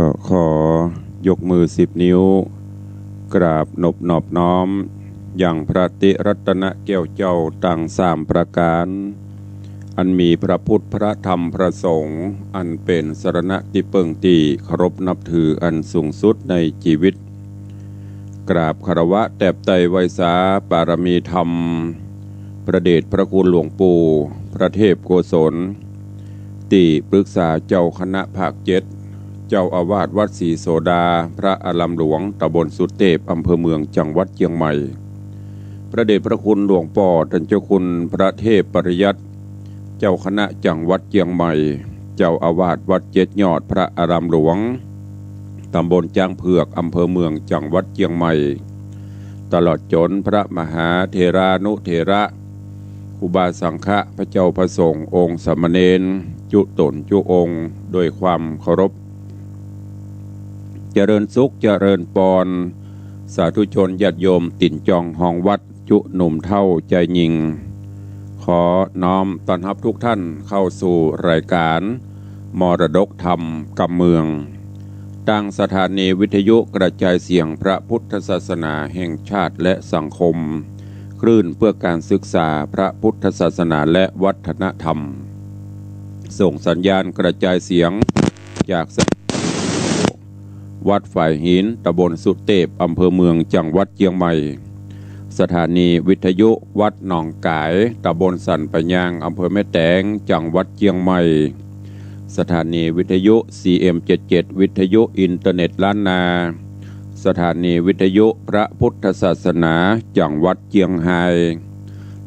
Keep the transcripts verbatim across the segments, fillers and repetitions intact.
ก็ขอยกมือสิบนิ้ว กราบนบนอบน้อม ยังพระติรัตนแก้วเจ้าตังสามประก๋าน อันมีพระพุทธ พระธรรม พระสงฆ์ อันเป๋นสรณะตี้เปิ้งตี้เคารพนับถืออันสูงสุดในจีวิต กราบคารวะแตบไตรไหว้สาปารมีธรรม พระเดชพระคุณหลวงปู่ พระเทพโกศล ตี้ปรึกษาเจ้าคณะภาคเจ็ด เจ้าอาวาสวัดศรีโสดา พระอารามหลวง ตำบลสุเตพ อำเภอเมือง จังหวัดเจียงใหม่ พระเดชพระคุณหลวงป้อต้านเจ้าคุณพระเทพปริยัติ เจ้าคณะจังหวัดเจียงใหม่ เจ้าอาวาสวัดเจ็ดยอด พระอารามหลวง ตำบลจ๊างเผือก อำเภอเมือง จังหวัดเจียงใหม่ ตลอดจ๋นพระมหาเถรานุเถระ ครูบาสังฆะ พระเจ้าพระสงฆ์ องค์สามเณร จุ๊ต๋นจุ๊องค์ โดยความเคารพ เจริญสุข เจริญปอน สาธุชนญาติโยมตี๋นจองฮองวัด จุ๊หนุ่มเฒ่าจายญิง ขอน้อมต้อนฮับทุกท่านเข้าสู่รายการมรดกธรรมกำเมือง ตางสถานีวิทยุกระจายเสียงพระพุทธศาสนาแห่งชาติและสังคม คลื่นเพื่อการศึกษาพระพุทธศาสนาและวัฒนธรรม ส่งสัญญาณกระจายเสียงจากสถานี วัดฝายหิน ตำบลสุเตพ อำเภอเมือง จังหวัดเจียงใหม่ สถานีวิทยุวัดหนองก๋าย ตำบลสันป่ายาง อำเภอแม่แตง จังหวัดเจียงใหม่ สถานีวิทยุ ซีเอ็มเจ็ดเจ็ด วิทยุอินเทอร์เน็ตล้านนา สถานีวิทยุพระพุทธศาสนา จังหวัดเจียงฮาย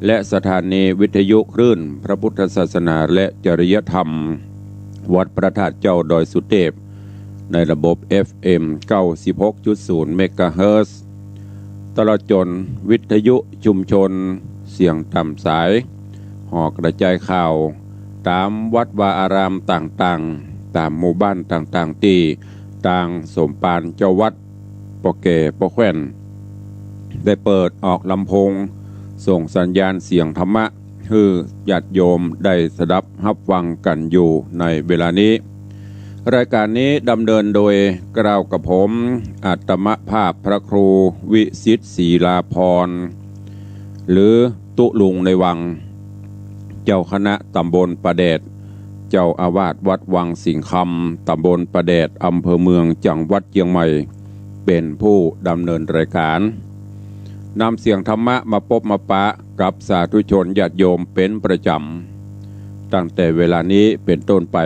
และสถานีวิทยุคลื่นพระพุทธศาสนาและจริยธรรม วัดพระธาตุเจ้าดอยสุเตพ ในระบบ เอฟเอ็ม เก้าสิบหกจุดศูนย์ เมกะเฮิรตซ์ ตลอดจ๋นวิทยุชุมชนเสียงต๋ามสาย ห่อกระจายข่าวต๋ามวัดวาอารามต่างๆ ต๋ามหมู่บ้านต่างๆ ตี้ตางสมภารเจ้าวัด ป้อแก่ป้อแคว่น ได้เปิดออกลำโพง ส่งสัญญาณเสียงธรรมะ หื้อญาติโยมได้สดับฮับฟังกั๋นอยู่ในเวลานี้ รายก๋านนี้ดำเนินโดยเกล้ากระผม อาตมภาพพระครูวิสิทธิ์ ศิลาภรณ์ หรือตุ๊ลุงในวัง เจ้าคณะตำบลป่าแดด เจ้าอาวาสวัดวังสิงห์คำ ตำบลป่าแดด อำเภอเมือง จังหวัดเจียงใหม่ เป๋นผู้ดำเนินรายก๋าน นำเสียงธรรมะมาปบมาปะกับสาธุชนญาติโยมเป๋นประจ๋ำ ตั้งแต่เวลานี้เป๋นต้นไป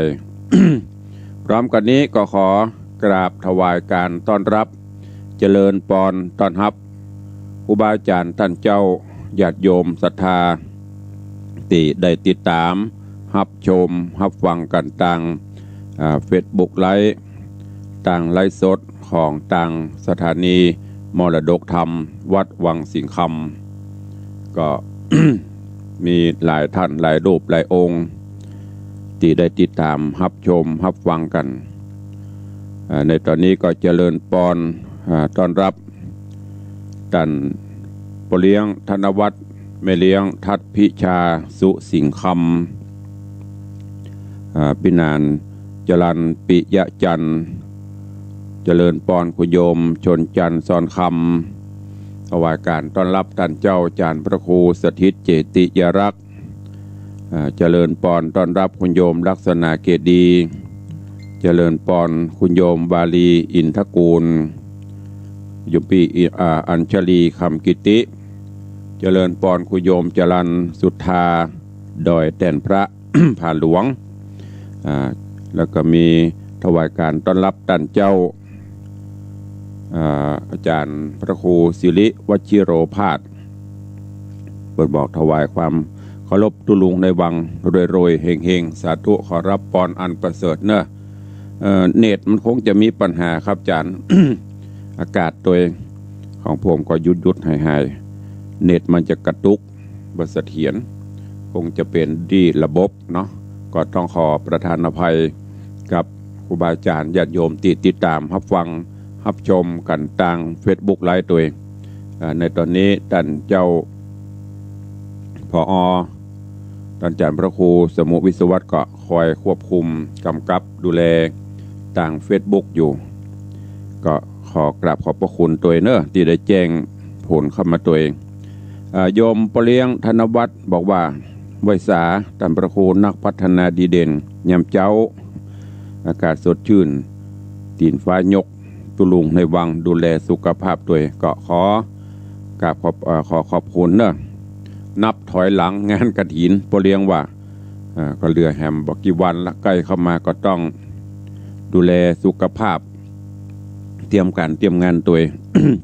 พร้อมกั๋นนี้ก็ขอกราบถวายก๋านต้อนรับ เจริญปอนต้อนฮับ ครูบาอาจ๋ารย์ต้านเจ้า ญาติโยมศรัทธา ตี้ได้ติดต๋ามฮับชมฮับฟังกั๋นตาง อ่า เฟซบุ๊กไลฟ์ ตางไลฟ์สดของตางสถานีมรดกธรรมวัดวังสิงห์คำ ก็ มีหลายต้านหลายรูปหลายองค์ ตี้ได้ติดต๋ามฮับชมฮับฟังกั๋น อ่า ในต๋อนนี้ก็เจริญปอน อ่า ต้อนฮับ ต้านป้อเลี้ยงธนวัฒน์ แม่เลี้ยงทัดพิชา สุสิงห์คำ อ่า ปี้หนาน จรัญ ปิยะจันทร์ เจริญปอนคุณโยม ชนจันทร์ ซอนคำ ถวายก๋านต้อนฮับต้านเจ้าอาจ๋ารย์พระครูสถิตเจติยรักษ์ อ่า เจริญปอนต้อนฮับคุณโยมลักษณะเกตดี เจริญปอนคุณโยมวาลีอินทกูล โยมปี้ อ่า อัญชลีคำกิติ เจริญปอนคุณโยมจรัญ สุทธา ดอยแต้นพระ ผาหลวง อ่า แล้วก็มีถวายก๋านต้อนฮับต้านเจ้า อ่า อาจ๋ารย์พระครูสิริวชิโรภาส เปิ้นบอกถวายความเคารพตุ๊ลุงในวัง รวยๆ เฮงๆ สาธุ ขอฮับปอนอันประเสริฐเนอะ เอ่อ เน็ตมันคงจะมีปัญหาครับอาจ๋ารย์ อากาศตวยของผมก็หยุดๆ หายๆ เน็ตมันจะกระตุก บ่เสถียร คงจะเป๋นตี้ระบบเนาะ ก็ต้องขอประทานอภัยกับครูบาอาจ๋ารย์ญาติโยมตี้ติดต๋ามฮับฟังฮับชมกั๋นตางเฟซบุ๊กไลฟ์ตวย อ่า ในต๋อนนี้ต้านเจ้า ผอ ต้านอาจ๋ารย์พระครูสมุวิศวัตรก็คอยควบคุมกำกับดูแลตางเฟซบุ๊กอยู่ ก็ขอกราบขอบพระคุณตวยเนอะ ตี้ได้แจ้งผลเข้ามาตวย อ่า โยมป้อเลี้ยงธนวัฒน์บอกว่า ไหว้สาต้านพระครูนักพัฒนาดีเด่น ยามเจ๊า อากาศสดชื่น ตี๋นฟ้ายก ตุ๊ลุงในวังดูแลสุขภาพตวย ก็ขอกราบขอบ เอ่อ ขอขอบคุณเนอะ นับถอยหลังงานกฐิน ป้อเลี้ยงว่า อ่า ก็เหลือแหมบ่กี่วันละ ใก้เข้ามาก็ต้องดูแลสุขภาพ เตรียมก๋านเตรียมงานตวย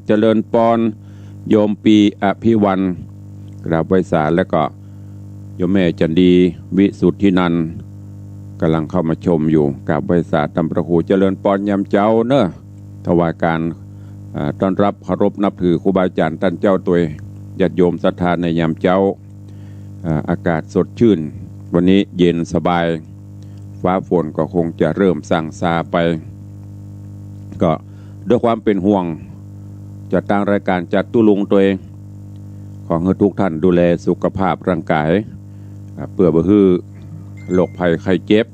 เจริญปอน โยมปีอภิวัน กราบไหว้สา แล้วก็โยมแม่จันดี วิสุทธินันท์ ก่ำลังเข้ามาชมอยู่ กราบไหว้สาต้านพระครู เจริญปอนยามเจ๊าเนอะ ถวายก๋าน อ่า ต้อนฮับเคารพนับถือครูบาอาจ๋ารย์ต้านเจ้าตวย ญาติโยมศรัทธาในยามเจ๊า อ่า อากาศสดชื่น วันนี้เย็นสบาย ฟ้าฝนก็คงจะเริ่มส่างซาไป ก็ด้วยความเป๋นห่วง จัดตางรายก๋านจัดตุ๊ลุงตวย ขอหื้อทุกท่านดูแลสุขภาพร่างกาย อ่า เปื้อบ่หื้อโรคภัยไข้เจ็บ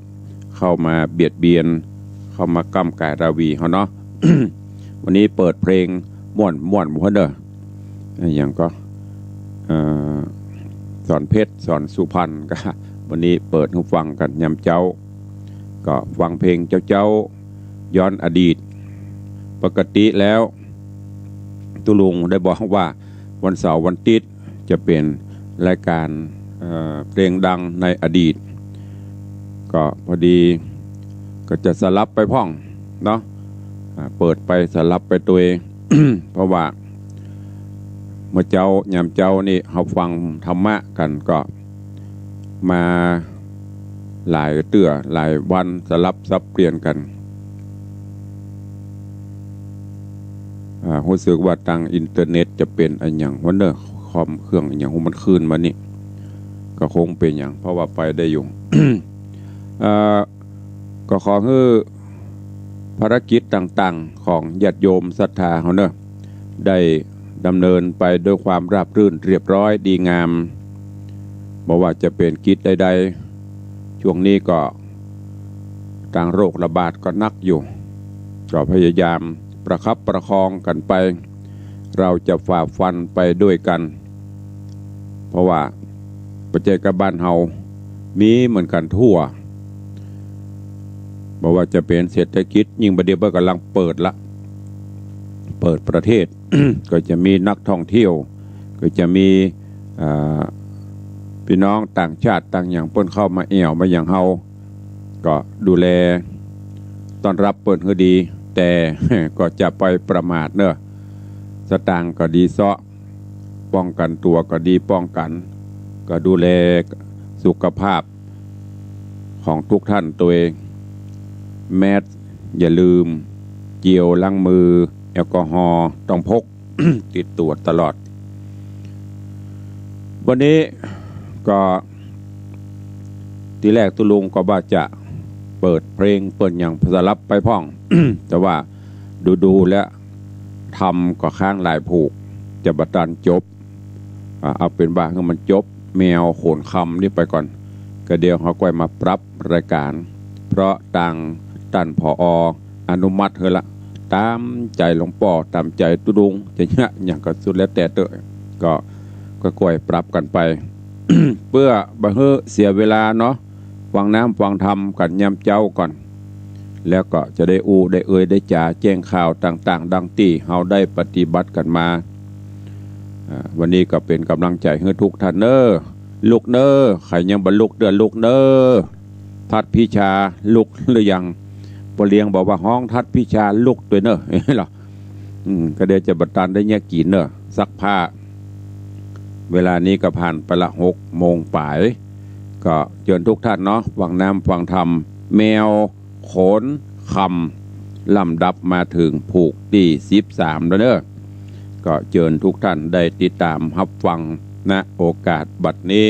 เข้ามาเบียดเบียน เข้ามาก้ำก๋ายราวีเฮาเนาะ วันนี้เปิดเพลงม่วนๆ บ่าเน่อ อะหยังก็ เอ่อ สอนเพชร สอนสุพรรณ ก็ วันนี้เปิดหื้อฟังกั๋นยามเจ๊า ก็ฟังเพลงเจ๊าๆ ย้อนอดีต ปกติแล้ว ตุ๊ลุงได้บอกว่าวันเสาร์วันติ๊ดจะเป๋นรายก๋าน เอ่อ เพลงดังในอดีต ก็พอดีก็จะสลับไปพ่องเนาะ อ่า เปิดไปสลับไปตวย เพราะว่าเมื่อเจ๊ายามเจ๊านี่เฮาฟังธรรมะกั๋นก็มาหลายเตื้อหลายวันสลับสับเปลี่ยนกั๋น อ่า ฮู้สึกว่าตางอินเทอร์เน็ตจะเป๋นอะหยังวะเน่อ คอมเครื่องอะหยังฮู้มันขึ้นมานี่ ก็คงเป๋นหยัง เพราะว่าไปได้อยู่ เอ่อ ก็ขอหื้อภารกิจต่างๆ ของญาติโยมศรัทธาเฮาเน่อ ได้ ดำเนินไปด้วยความราบรื่นเรียบร้อยดีงาม บ่ว่าจะเป๋นกิจใดๆ ช่วงนี้ก็ตางโรคระบาดก็นักอยู่ ก็พยายามประคับประคองกั๋นไป เฮาจะฝ่าฟันไปด้วยกั๋น เพราะว่าบ่ใจ้ก้าบ้านเฮา มีเหมือนกั๋นทั่ว บ่ว่าจะเป๋นเศรษฐกิจ ยิ่งบ่าเดี่ยวเปิ้นก่ำลังเปิดละ เปิดประเทศ ก็จะมีนักท่องเที่ยว ก็จะมี อ่า ปี้น้องต่างชาติต่างหยังเปิ้นเข้ามาแอ่วมาหยังเฮา ก็ดูแลต้อนฮับเปิ้นหื้อดี แต่ ก็จะไปประมาทเนาะ สตางค์ก็ดีเซาะ ป้องกั๋นตั๋วก็ดีป้องกั๋น ก็ดูแลสุขภาพของทุกท่านตวย แมสก์ อย่าลืม เจลล้างมือ แอลกอฮอล์ต้องพก ติดตั๋วตลอด วันนี้ก็ ตี้แรกตุ๊ลุงก็ว่าจะเปิดเพลงเปิ้นหยังสลับไปพ่อง แต่ว่าดูๆ แล้ว ธรรมก็ค้างหลายผูก จะบ่ตันจบ อ่า เอาเป๋นว่าหื้อมันจบแมวโขนคำนี่ไปก่อน ก็เดี๋ยวเฮาก้อยมาปรับรายก๋าน เพราะตางต้าน ผอ อนุมัติหื้อละ ต๋ามใจ๋หลวงป้อ ต๋ามใจ๋ตุ๊ลุง จะเยียะหยังก็สุดแล้วแต่เต๊อะ ก็ ก็ก้อยปรับกั๋นไป เปื้อบ่หื้อเสียเวลาเนาะ ฟังน้ำฟังธรรมกั๋นยามเจ๊าก่อน แล้วก็จะได้อู้ได้เอ่ยได้จ๋าแจ้งข่าวต่างๆ ดังตี้เฮาได้ปฏิบัติกั๋นมา อ่า วันนี้ก็เป๋นก๋ำลังใจ๋หื้อทุกท่านเน่อ ลุกเน่อ ใผยังบ่ลุกเตื้อลุกเน่อ ทัดพิชาลุกหรือยัง ป้อเลี้ยงบอกว่าฮ้องทัดพิชาลุกตวยเน่อ เหรอ อืม ก็เดี๋ยวจะบ่ตันได้เยียะกิ๋นเน่อ ซักผ้า เวลานี้ก็ผ่านไปละหกโมงป๋าย ก็เจิญทุกท่านเนาะ ฟังน้ำฟังธรรม แมวโขนคำ ลำดับมาเถิงผูกตี้สิบสามแล้วเน่อ ก็เจิญทุกท่านได้ติดต๋ามฮับฟัง ณ โอกาสบัดนี้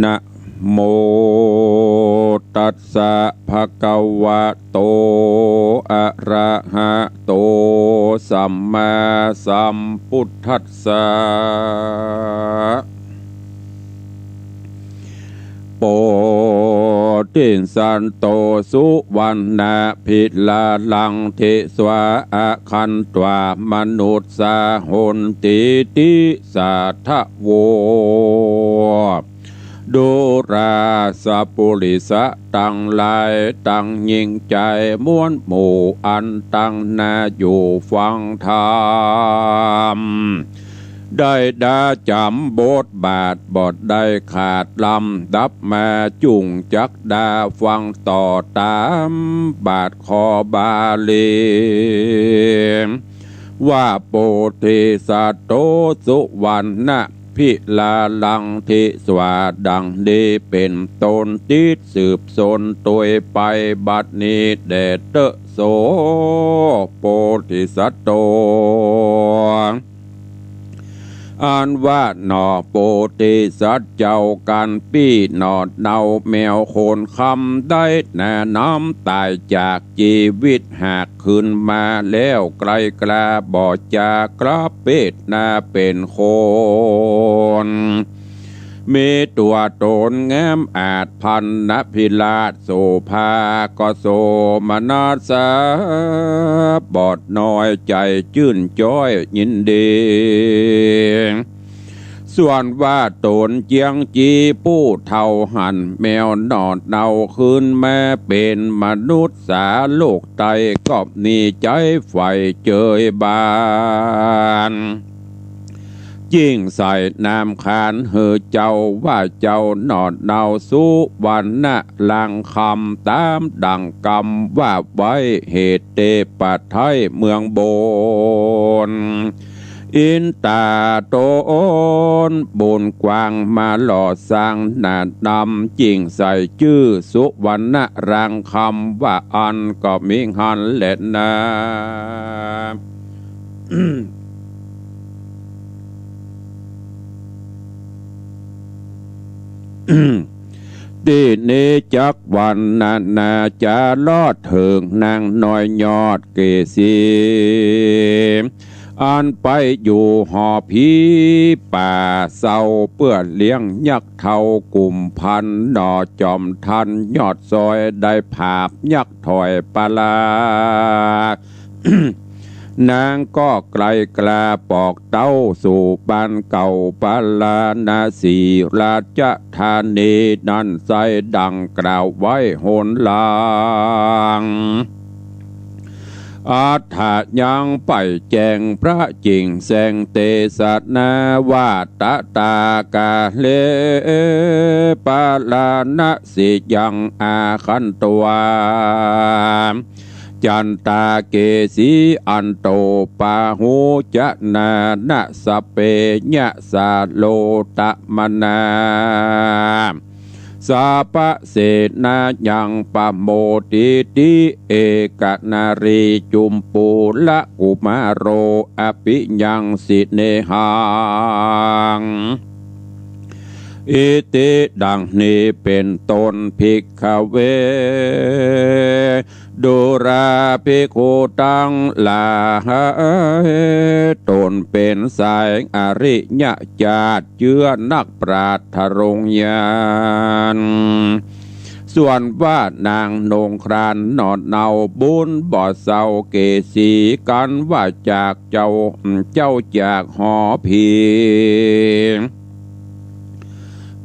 นะโมตัสสะ ภะคะวะโต อะระหะโต สัมมาสัมพุทธัสสะ โปธิสัตโต สุวัณณะภิลาลัง ทิสวา อะขันตวา มนุสสา หนติ ติสาทะโว ดูราสะปุริสะตังหลาย ตังยิ่งใจ๋มวลหมู่ อันตังหน้าอยู่ฟังธรรม ได้ดาจ๋ำบทบาทบ่ได้ขาดลำดับมา จุ่งจักดาฟังต่อต๋ามบาทคอบาลี ว่าโปธิสัตโต สุวัณณะภิลาลัง ทิสวา ดังนี้เป๋นต้น ติดสืบสนตวยไปบัดนี้แด่เต๊อะ โส โปธิสัตโต อันว่าหนอ โปธิสัตว์เจ้า ก๋านปี้หนอเนาแมวโขนคำ ได้หน้าน้ำต๋ายจากจีวิตหาก คืนมาแล้วไกลกล้า บ่จากกระเปดหน้าเป๋นคน มีตั๋วต๋นงามอาจ พรรณพิราชโสภาก็โสมนัสสา บ่น้อยใจ๋จื้นจ้อยยินดี ส่วนว่าต๋นเจียงจีผู้เฒ่าหัน แมวหนอเนาคืนมาเป๋นมนุษย์สาโลกไต ก็มีใจ๋ใฝ่เจยบาน จิ่งใส่นามขานหื้อเจ้าว่าเจ้าหนอเนาสุวัณณะลังคำ ต๋ามดั่งกำว่าไว้ เหตุเตปะไทยเมืองบน อินตาต๋นบุญกว้างมาหล่อสร้างหน้านำ จิ่งใส่จื้อสุวัณณะลังคำว่าอั้น ก็มีหั้นแลนา ตี้นี้จักวรรณนาจ๋ารอดเถิงนางน้อยยอดเกศรี อันไปอยู่หอผีป่าเซา เปื้อเลี้ยงยักษ์เฒ่ากุมพัน หน่อจอมทันยอดซอย ได้ผาบยักษ์ถอยปลา นางก็ไกลกล้าปอกเต้าสู่บ้านเก่าปาราณสีราชธานี นั้นไส้ดังกล่าวไว้หนหลัง อัฏฐะยังไปแจ้งพระจิ่งแสงเตสนาว่า ตะตากาเล ปาราณสียังอาคันตวา จันตาเกสีอันโตปาหูจะนานะสเปยะสาโลตะมนา สาปะเสนายังปะโมติติ เอกนารีจุมปูละกุมาโร อภิยังสิเนหัง อิติดังนี้เป๋นต้น ภิกขเว ดูราภิกขุตังหลาย ตนเป๋นสายอริยะจาติ เจื้อนักปราชญ์ทรงญาณ ส่วนว่านางนงครานหนอนเนาบุญบ่เซาเกสี กันว่าจากเจ้า เจ้าจากหอผี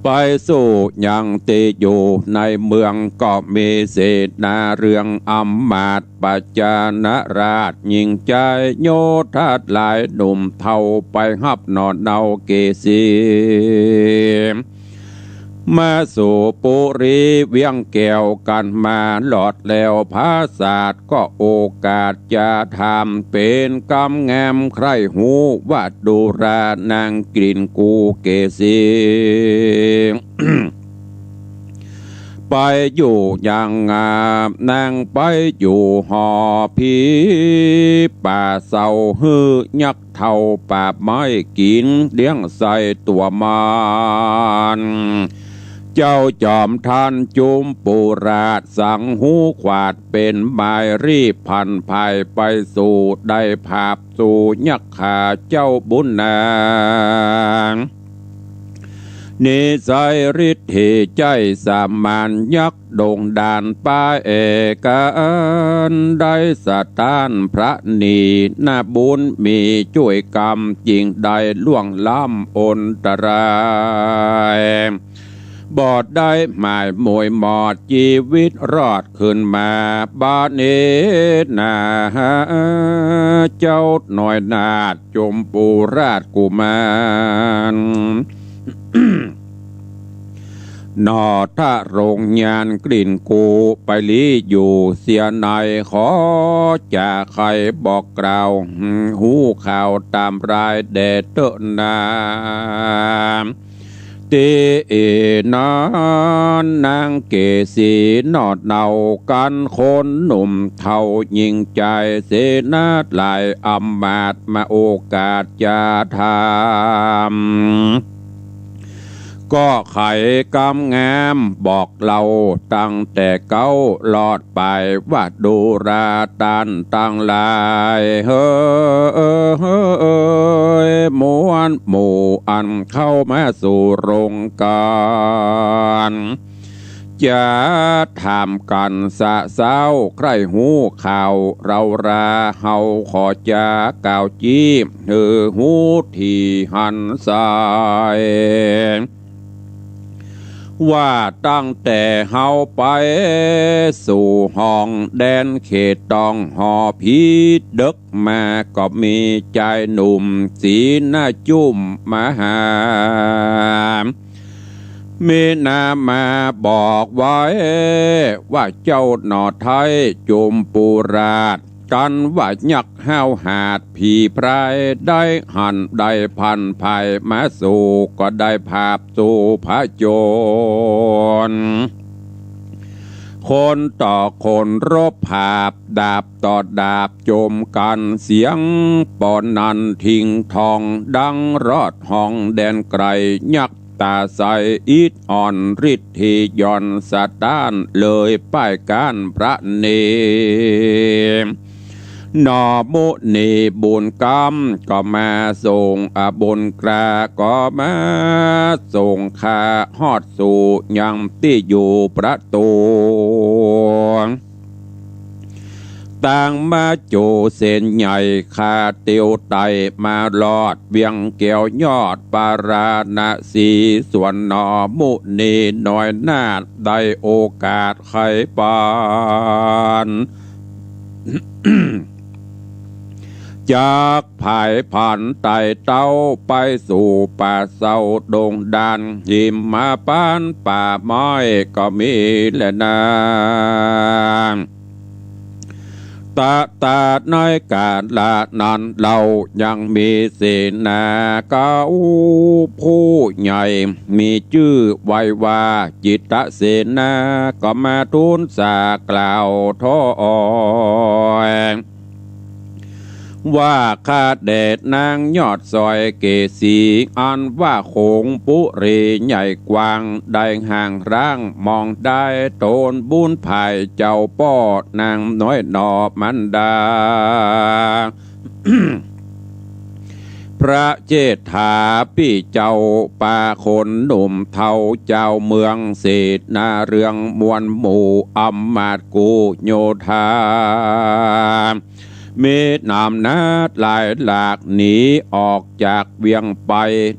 ไปสู่ยังตี้อยู่ในเมือง ก็มีเสนาเรืองอำมาตย์ ประจานะราชหญิงจายโยธาหลายหนุ่มเฒ่า ไปฮับหนอนเนาเกสี มาสู่ปุรีเวียงแก้ว กันมาหลอดแล้วผาสาท ก็โอกาสจะถามเป๋นกำแงมใคร่ฮู้ ว่าดูรานางกลิ่นกูเกสี ไปอยู่ยังงาม นางไปอยู่หอผีป่าเซา หื้อยักษ์เฒ่าปาบไม้กิ๋น เลี้ยงใส่ตั๋วมาร เจ้าจอมทันจุมปูราชสังหูขวาด เป๋นหมายรีบผันภาย ไปสู่ได้ผาบสู่ยักขาเจ้าบุญนา นิสัยฤทธิใจ้สมานยักษ์ดงดานป้าแอกัน ได้สถานพระนีนาบุญมีจ้วยกำ จึงได้ล่วงล้ำอันตราย บ่ได้หมายมวยหมอด จีวิตรอดขึ้นมา บาดนี้นา เจ้าน้อยนาถ จุมปูราชกุมาร หนอถ้าโรงญาณกลิ่นกูไปลี้อยู่เสียใน ขอจะใค่บอกกล่าว ฮู้ข่าวต๋ามรายแด่เต๊อะนา ตี้นั้นนางเกสีหนอนเนา กันคนหนุ่มเฒ่าหญิงจาย เสนาหลายอำมาตย์มาโอกาสจะถาม ก็ไขกำแงมบอกเล่าตั้งแต่เก๊าลอดไป ว่าดูราต้านตังหลาย เฮ้ย มวลหมู่อันเข้ามาสู่โรงก๋าน จะถามกั๋นสะเซ้าใคร่ฮู้ข่าวเฮารา เฮาขอจะกล่าวจี้หื้อฮู้ถี่หันสาย ว่าตั้งแต่เฮาไปสู่ห้องแดนเขตต้องหอผีเดิ็กมา ก็มีจายหนุ่มสีหน้าจุ้มมาหา มีนามาบอกไว้ ว่าเจ้าหน่อไทยจุมปูราช กันว่ายักษ์ห้าวหาดผีพราย ได้หันได้ผันภายมาสู่ ก็ได้ผาบสู่ผจญ คนต่อคนรบผาบ ดาบต่อดาบจมกั๋น เสียงปอนนันทิงทองดังรอดห้องแดนไกล ยักษ์ ต๋าใสอิทธิ์อ่อน ฤทธิหย่อนสะต้าน เลยป้ายก้านพระเนร หน่อมุนีบุญกำก็มาส่ง อาบุญกล้าก็มาส่งข้าฮอดสู่ยังตี้อยู่ประตู ตางมาโจเส้นใหญ่ ข้าเตียวไต่มารอดเวียงแก้วยอดปาราณสี ส่วนหน่อมุนีน้อยนาถ ได้โอกาสไขปาน จากผายผันไต่เต้าไปสู่ป่าเซาดงดาน หิมมาปานป่าไม้ก็มีแลนา ตะตาในกาละนั้นเล่า ยังมีเสนาเก๊าผู้ใหญ่ มีจื้อไว้ว่าจิตตเสนา ก็มาทูลสากล่าวถอย ว่าข้าแด่นางยอดสอยเกศรี อันว่าโขงปุรีใหญ่กว้าง ได้ห่างร้างมองได้ โตนบุญผายเจ้าป้อนางน้อยหน่อมันดา พระเชษฐาปี้เจ้า ปาคนหนุ่มเฒ่าเจ้าเมือง เสนาเรืองมวลหมู่ อำมาตย์กุโยธา มีหนามหนาหลายหลาก หนีออกจากเวียงไป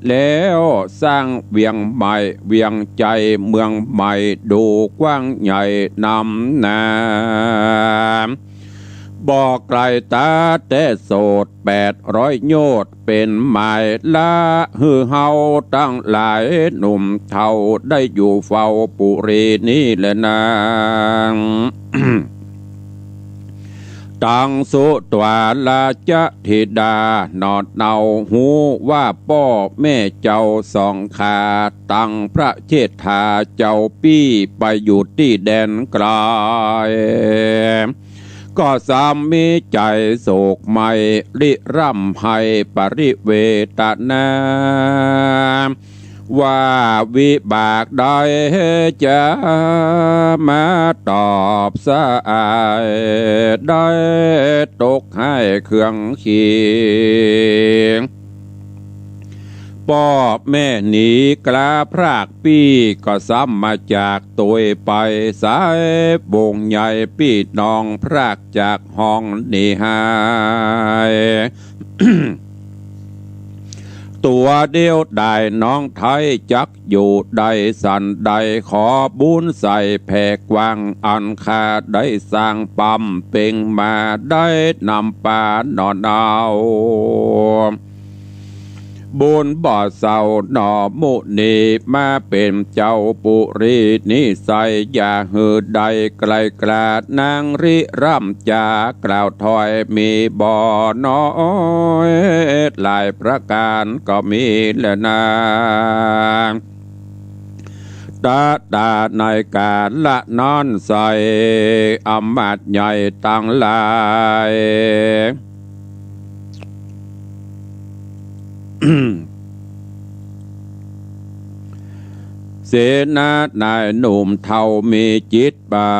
แล้วสร้างเวียงใหม่ เวียงใจ๋เมืองใหม่ ดูกว้างใหญ่นำนา บ่ไก๋ต๋าแต่โสด แปดร้อยโยชน์ เป๋นหมายละหื้อเฮาตังหลายหนุ่มเฒ่า ได้อยู่เฝ้าปุรีนี้แลนา ตังสุตวาราชธิดา หนอเนาฮู้ว่าป้อแม่เจ้าสองข้า ตังพระเชษฐาเจ้าปี้ ไปอยู่ตี้แดนไก๋ ก็ซ้ำมีใจ๋โศกไหม้ ริร่ำไห้ปริเวทนา ว่าวิบากใดจะมาตอบสะอาย ได้ตกไห้เคืองเคียง ป้อแม่หนีกล้าพรากปี้ ก็ซ้ำมาจากโตยไป สายวงใหญ่ปี้น้องพรากจากห้องหนีหาย ตั๋วเดียวดายน้องไท้จักอยู่ได้สันใด ขอบุญใส่แผ่กว้าง อันข้าได้สร้างปำเป็งมา ได้นำปาหนอเนา บุญบ่เศร้าหน่อมุนี มาเป๋นเจ้าปุรีนี้ใส่ อย่าหื้อได้ไกลกล้านางริร่ำจากล่าวถอย มีบ่น้อยหลายประก๋านก็มีแลนา ตะตาในกาละนั้นใส่ อำมาตย์ใหญ่ตังหลาย เสนานายหนุ่มเฒ่ามีจิต บ่า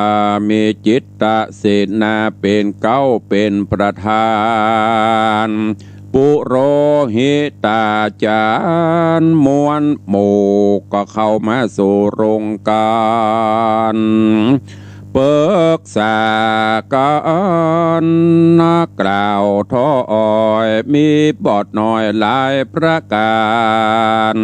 มีจิตตะเสนาเป๋นเก๊าเป๋นประธาน ปุโรหิตาจารย์มวลหมู่ก็เข้ามาสู่โรงก๋าน ปึกษากั๋นนักกล่าวถอย มีบ่น้อยหลายประก๋าน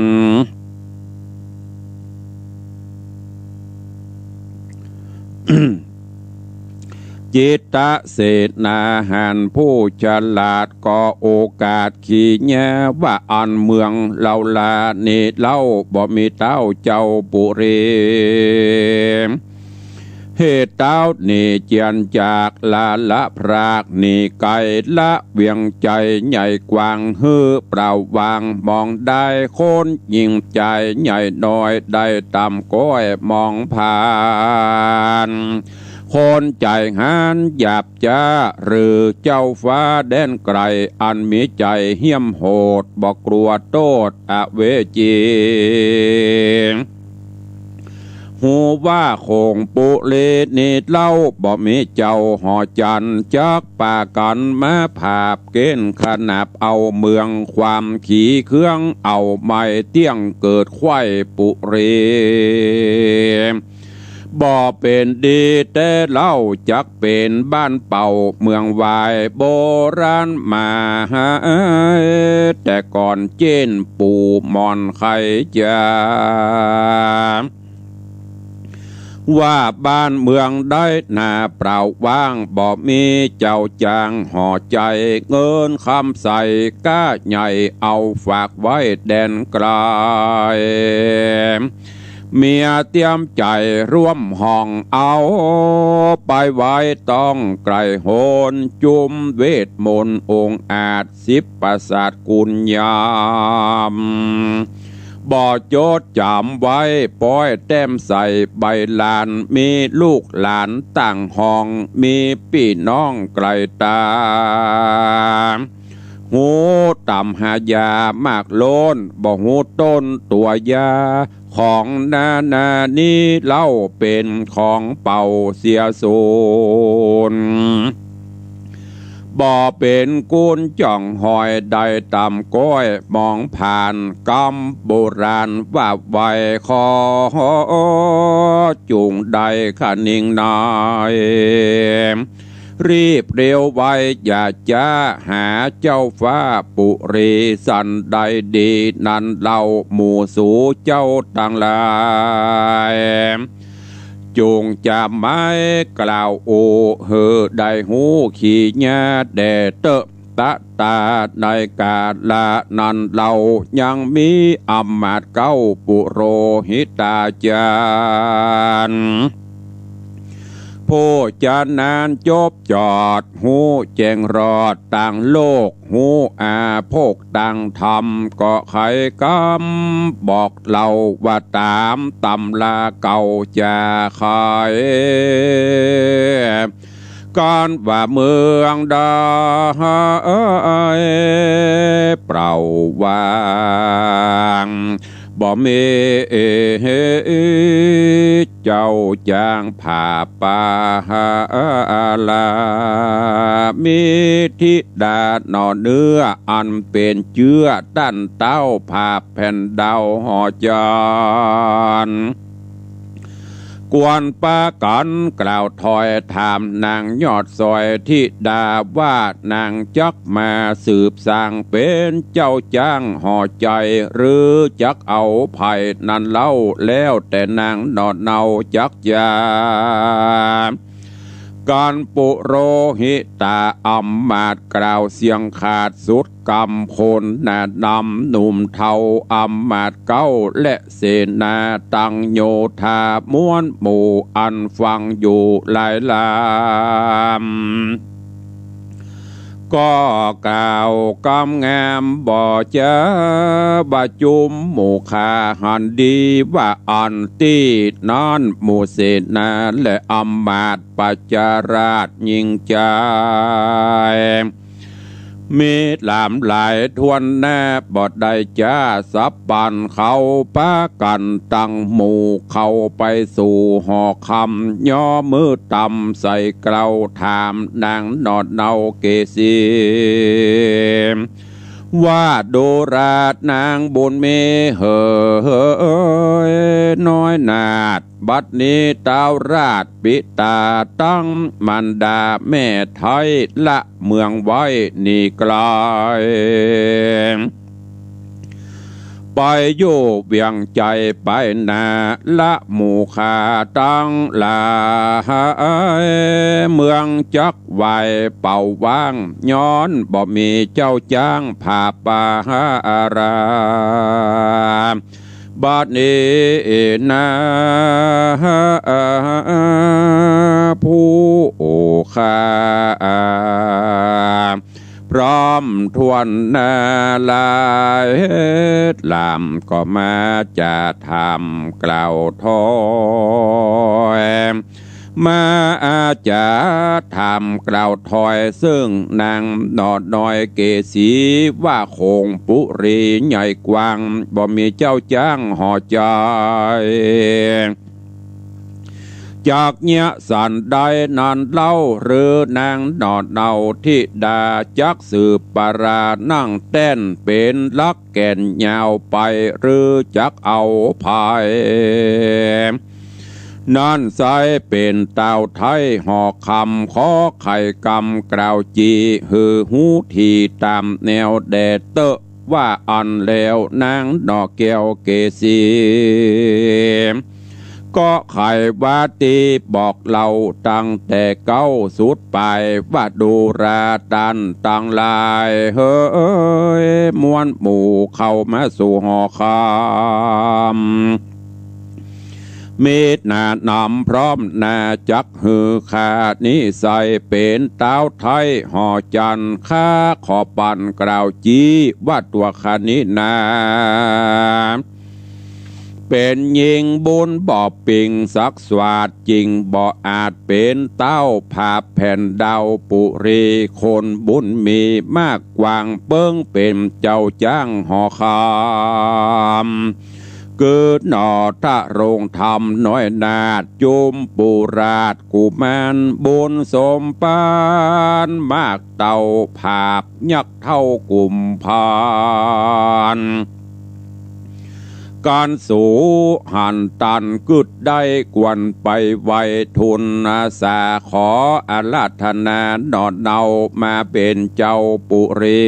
จิตตะเสนาหันผู้ฉลาดก็โอกาสขี้เยียะว่า อันเมืองเฮาลานี้เล่าบ่มีเต้าเจ้าปุรี เหตุเต้าหนีเจียนจากลาละพราก หนีไก๋ละเวียงใจ๋ใหญ่กว้าง หื้อเปล่าว่างมองได้ คนหญิงจายใหญ่น้อย ได้ต่ำก้อยมองผ่าน คนใจ๋หันหยาบจ๊า หรือเจ้าฟ้าแดนไก๋ อันมีใจ๋เหี้ยมโหด บ่กลัวโต้ษอเวจี ฮู้ว่าโขงปุรีนี้เล่า บ่มีเจ้าหอจันทร์ จักปากั๋นมาผาบเก๋ณฑ์ ขนาบเอาเมืองความ ขี่เครื่องเอาไม้เตี้ยง เกิดไขว้ปุรี บ่เป๋นดีแต๊เล่า จักเป๋นบ้านเป่าเมืองวาย โบราณมาหา แต่ก่อนเจ๊นปู่หม่อนใค่จา ว่าบ้านเมืองได้หน้าเปล่าว่าง บ่มีเจ้าจ้างหอใจ๋ เงินคำใสก้าใหญ่ เอาฝากไว้แดนไก๋ เมียเตรียมใจ๋ร่วมห้อง เอาไปไว้ต้องไก๋ โหนจุมเวทมนต์องอาจ สิบประสาทกุลยาม บ่จดจ๋ำไว้ ป้อยแต้มใส่ใบลาน มีลูกหลานต่างห้อง มีปี้น้องไก๋ต๋า ฮู้ต่ำหายามากล้น บ่ฮู้ต้นตั๋วยา ของนานานี้เล่าเป๋นของเป่าเสียสูญ บ่เป๋นกุญจ่องหอย ได้ต๋ามก้อยมองผ่าน กำโบราณว่าไว้ ขอจุ่งได้คะนิงหน่อย รีบเร็วไวอย่าจ๊า หาเจ้าฟ้าปุรีสันได้ดี นั้นเล่าหมู่สูเจ้าตังหลาย จุ่งจ๋ำไม้กล่าวอู้ หื้อได้ฮู้ขีญาแด่เต๊อะ ตะตาในกาละนั้นเล่า ยังมีอำมาตย์เก๊าปุโรหิตาจ๋ารย์ ผู้จานั้นจบจอด ฮู้แจ้งรอดตางโลก ฮู้อาโภคตางธรรม ก็ใค่กำบอกเล่าว่าต๋ามตำราเก่าจ๋าใค่ กันว่าเมืองได้เปล่าว่าง บ่มีเจ้าจ้างผาบปาลา มีธิดาหน่อเนื้อ อันเป๋นเจื้อต้านเต๊าผาบแผ่นดาวหอจันทร์ ควรปากั๋นกล่าวถอยถามนางยอดสอยธิดาว่า นางจักมาสืบสร้างเป๋นเจ้าจ้างหอใจ๋ หรือจักเอาใผนั้นเล่า แล้วแต่นางหน่อเนาจักจา กันปุโรหิตาอำมาตย์กล่าวเสียงขาดสุด กำคนหน้านำหนุ่มเฒ่าอำมาตย์เก๊า และเสนาตังโยธาม้วนหมู่อันฟังอยู่หลายลำ ก็กล่าวกำงามบ่จ๋าว่าจุมหมู่ข้าหันดีว่าอั้น ตี้นั้นหมู่เสนาและอำมาตย์ประชาราษฎร์ยิ่งใจ๋ มีหลามหลายถ้วนหน้า บ่ได้จ๊าสับปัน เขาปากั๋นตังหมู่เข้าไปสู่หอคำ ย่อมือต่ำใส่เกล้าถามนางหน่อเนาเกสี ว่าดูราษฎร์นางบุญมีเหย น้อยนาถ บัดนี้เต๊าราชปิตาตังมารดาแม่ไท้ละเมืองไว้หนีไก๋ ไปอยู่เวียงใจ๋ไปนา ละหมู่ข้าตังหลาย เมืองจักวายเป่าว่าง ย้อนบ่มีเจ้าจ้างผาบปาลา บัดนี้นา ผู้ข้าพร้อมถ้วนหน้าหลายลำ ก็มาจะถามกล่าวถอย มาอาจ๋าถามกล่าวถอยเซิ่งนางหน่อน้อยเกสีว่าโขงปุรีใหญ่กว้าง บ่มีเจ้าจ๊างห่อจันทร์ จักเยียะสันใดนั้นเล่า หรือนางหน่อเนาธิดาจักสืบปรานั่งแต้นเป๋นหลักแก่นยาวไป หรือจักเอาไผ นั้นไซร้เป๋นต้าวไทยห่อคำ ขอไขกำกล่าวจีหื้อฮู้ถี่ต๋ามแนวแด่เต๊อะ ว่าอั้นแล้วนางหน่อแก้วเกสี ก็ไขว่าตี้บอกเล่าตั้งแต่เก๊าสุดป๋าย ว่าดูราต้านตังหลาย เฮย มวลหมู่เข้ามาสู่หอคำ มีหน้านำพร้อมหน้าจักหื้อข้านี้ไซร้เป๋นต้าวไทยห่อจันทร์ ข้าขอปันกล่าวจีว่าตั๋วข้านี้นา เป๋นญิงบุญบ่ปิงสักสวาด จึงบ่อาจเป๋นต้าวผาบแผ่นดาวปุรี คนบุญมีมากกว้างเปิ้งเป๋นเจ้าจ๊างห่อคำ คือหน่อทะโรงธรรมน้อยนาฏ จุมปุราชกุมารบุญสมปาน มากเต้าผาบยักษ์เฒ่ากุมภาร การสูหันตันกึ๊ดได้ควรไปไหว้ทูลอาสา ขออาราธนาหน่อเนามาเป๋นเจ้าปุรี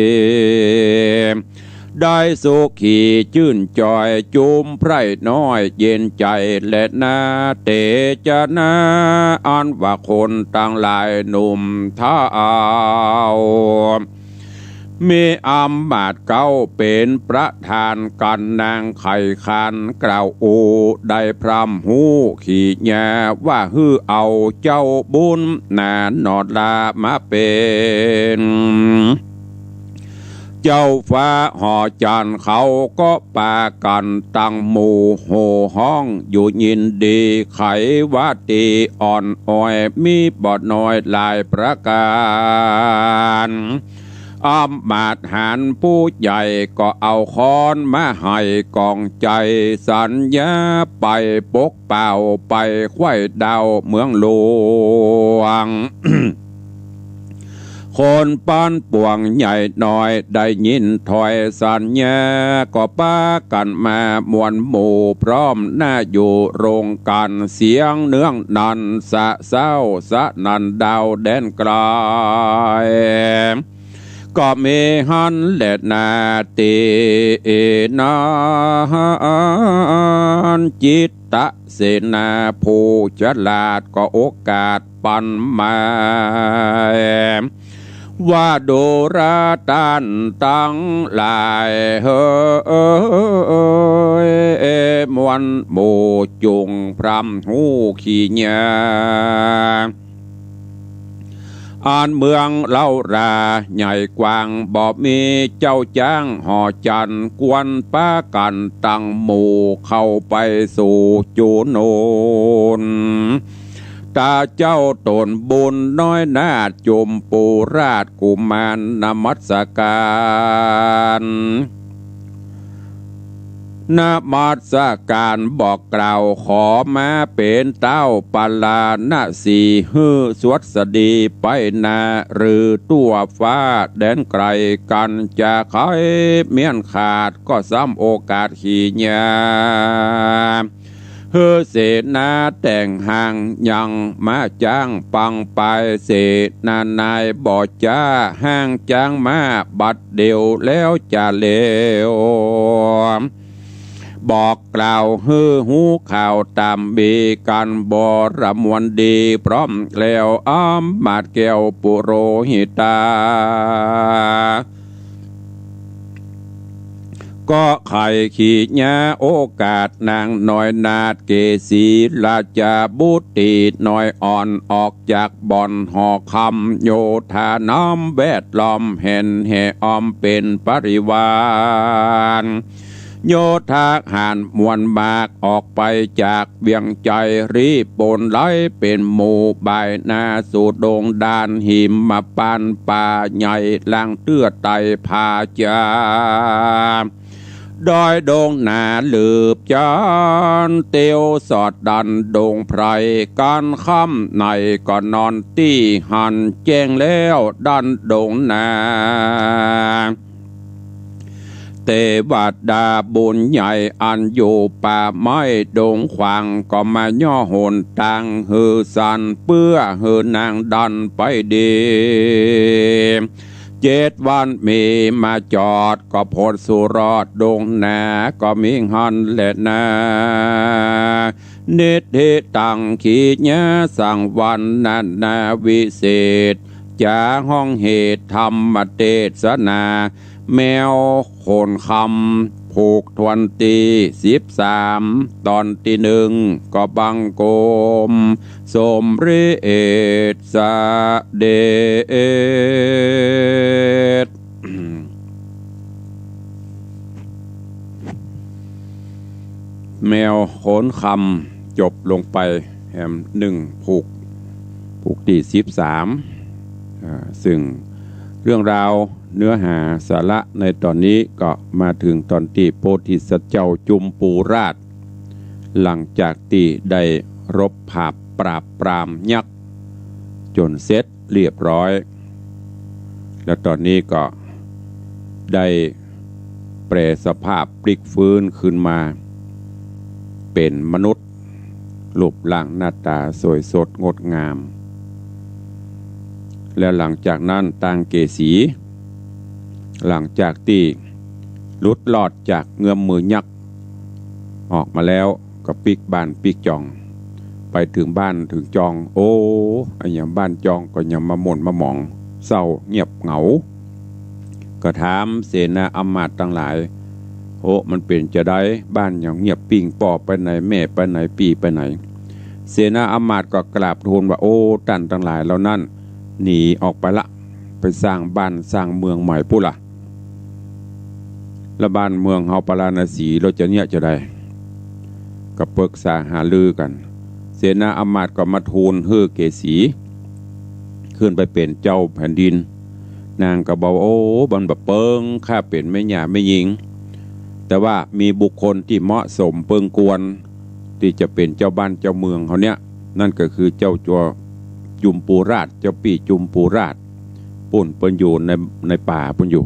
ได้สุขีจื้นจอย จุมไพร่น้อยเย็นใจ๋แลนา เตจนาอันว่าคนตังหลายหนุ่มเฒ่า มีอำมาตย์เก๊าเป๋นประธานกั๋น นางไขขานกล่าวอู้ ได้พร่ำฮู้ขีญาว่า หื้อเอาเจ้าบุญหนาหน่อลามาเป๋น เจ้าฟ้าห่อจันทร์ เขาก็ปากั๋นตังหมู่โห่ฮ้องอยู่ยินดี ไขว่าตี้อ่อนอ้อยมีบ่น้อยหลายประก๋าน อำมาตย์หาญผู้ใหญ่ก็เอาค้อนมาไห้ก๋องใจ๋สัญญาไปปกเป่าไปไขว้ดาวเมืองหลวง คนปานปวงใหญ่น้อยได้ยินถ้อยสัญญา ก็ปากั๋นมามวลหมู่พร้อมหน้าอยู่โรงกั๋น เสียงเนืองนันสะเซ้าสนั่นดาวแดนไกล ก็มีหั้นแลนา ตี้นั้นจิตตะเสนาผู้ฉลาดก็โอกาสปันหมาย ว่าดูราต้านตังหลายเฮย มวลหมู่จุ่งพร่ำฮู้ขีญา อันเมืองเล้าราใหญ่กว้าง บ่มีเจ้าจ๊างห่อจันทร์ ควรปากั๋นตังหมู่เข้าไปสู่จุ่นโน่น ต๋าเจ้าต๋นบุญน้อยนาฏจุมปุราชกุมารนมัสก๋าน นมัสก๋านบอกกล่าวขอมาเป๋นต้าวปาราณสี หื้อสวัสดีไปหน้า หรือตั๋วฟ้าแดนไกล กั๋นจะไขเมี้ยนขาด ก็ซ้ำโอกาสขีญา หื้อเสนาแต่งห้างยังมาจ๊างปังไป เสนานายบ่จ๊าห้างจ๊างมาบัดเดี่ยวแล้วจะเลว บอกกล่าวหื้อฮู้ข่าวต๋ามมีกั๋นบรมวลดีพร้อมแล้ว อำมาตย์แก้วปุโรหิตา ก็ไขขีญาโอกาสนางน้อยนาฏเกสีราชบุตรีน้อยอ่อน ออกจากบ่อนหอคำ โยธานำแวดล้อมแห่นแห่อ้อมเป๋นปริวาร โยธาหารมวลมากออกไปจากเวียงไชย รีบปนไหลเป๋นหมู่บ่ายหน้าสู่ดงด่านหิมพานต์ป่าใหญ่ หลังเตื้อไต่ผาจา ดอยดงหนาลืบจานเตียวสอดดันดงไพร กลางค่ำในก็นอนตี้หั้น แจ้งแล้วดันดงหนา เตวดาบุญใหญ่อันอยู่ป่าไม้ดงขวาง ก็มาย่อหนตางหื้อสัน เปื้อหื้อนางดันไปดี เจ็ดวันมีมาจอด ก็พ้นสู่รอดดงหนา ก็มีหั้นแลนา นิทธิตัง ขีณาสังวรรณนาวิเศษ จ๋าฮ้องเหตุธรรมเตสนา แมวโขนคำ ผูกถ้วนตี้สิบสาม ตอนตี้หนึ่ง ก็บังคมสมเร็จเสด็จ แมวโขนคำจบลงไปแหมหนึ่งผูก ผูกตี้สิบสาม อ่า ซึ่งเรื่องราวเนื้อหาสาระในตอนนี้ก็มาถึงตอนตี้โพธิสัตว์เจ้าจุมปูราช หลังจากตี้ได้รบผาบปราบปรามยักษ์จ๋นเสร็จเรียบร้อย แล้วตอนนี้ก็ได้แปรสภาพพลิกฟื้นคืนมาเป๋นมนุษย์ รูปร่างหน้าต๋าสวยสดงดงาม แล้วหลังจากนั้นตางเกสี หลังจากตี้หลุดรอดจากเงื้อมมือยักษ์ออกมาแล้ว ก็ปิ๊กบ้านปิ๊กจอง ไปเถิงบ้านเถิงจอง โอ้ อะหยังบ้านจองก็ยังมาหม่นมาหมอง เศร้าเงียบเหงา ก็ถามเสนาอำมาตย์ตังหลาย โอ้ มันเป๋นจาใด บ้านหยังเงียบปิ้ง ป้อไปไหน แม่ไปไหน ปี้ไปไหน เสนาอำมาตย์ก็กราบทูลว่า โอ้ ต้านตังหลายเหล่านั้นหนีออกไปละ ไปสร้างบ้านสร้างเมืองใหม่ปู้นละ แล้วบ้านเมืองเฮาปาราณสีเราจะเยียะจาใด ก็ปรึกษาหารือกั๋น เสนาอำมาตย์ก็มาทูลหื้อเกสี ขึ้นไปเป๋นเจ้าแผ่นดิน นางก็บอก โอ้ มันบ่เปิง ข้าเป๋นแม่หญ้าแม่ญิง แต่ว่ามีบุคคลตี้เหมาะสมเปิงควร ตี้จะเป๋นเจ้าบ้านเจ้าเมืองเฮาเนี่ย นั่นก็คือเจ้าจัวจุมปูราช เจ้าปี้จุมปูราช ปู้นเปิ้นอยู่ใน ในป่าปู้นอยู่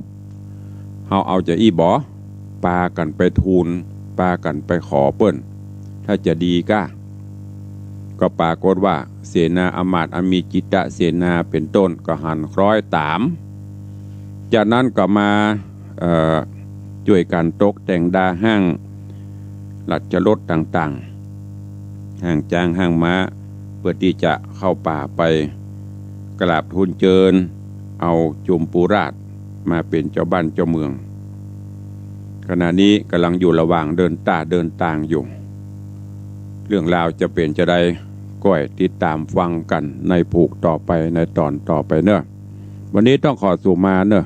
เฮาเอาจาอี้บ่ ปากั๋นไปทูล ปากั๋นไปขอเปิ้น ถ้าจะดีก้า ก็ปรากฏว่าเสนาอำมาตย์อันมีจิตตะเสนาเป๋นต้นก็หันคล้อยต๋าม จากนั้นก็มา เอ่อ จ้วยกั๋นตกแต่งดาห้าง ราชรถต่างๆ ห้างจ๊างห้างม้า เปื้อตี้จะเข้าป่าไปกราบทูลเจิญเอาจุมปูราชมาเป๋นเจ้าบ้านเจ้าเมือง ขณะนี้ก่ำลังอยู่ระหว่างเดินต้าเดินตางอยู่ เรื่องราวจะเป๋นจาใด ก้อยติดต๋ามฟังกั๋นในผูกต่อไป ในต๋อนต่อไปเนาะ วันนี้ต้องขอสุมาเนาะ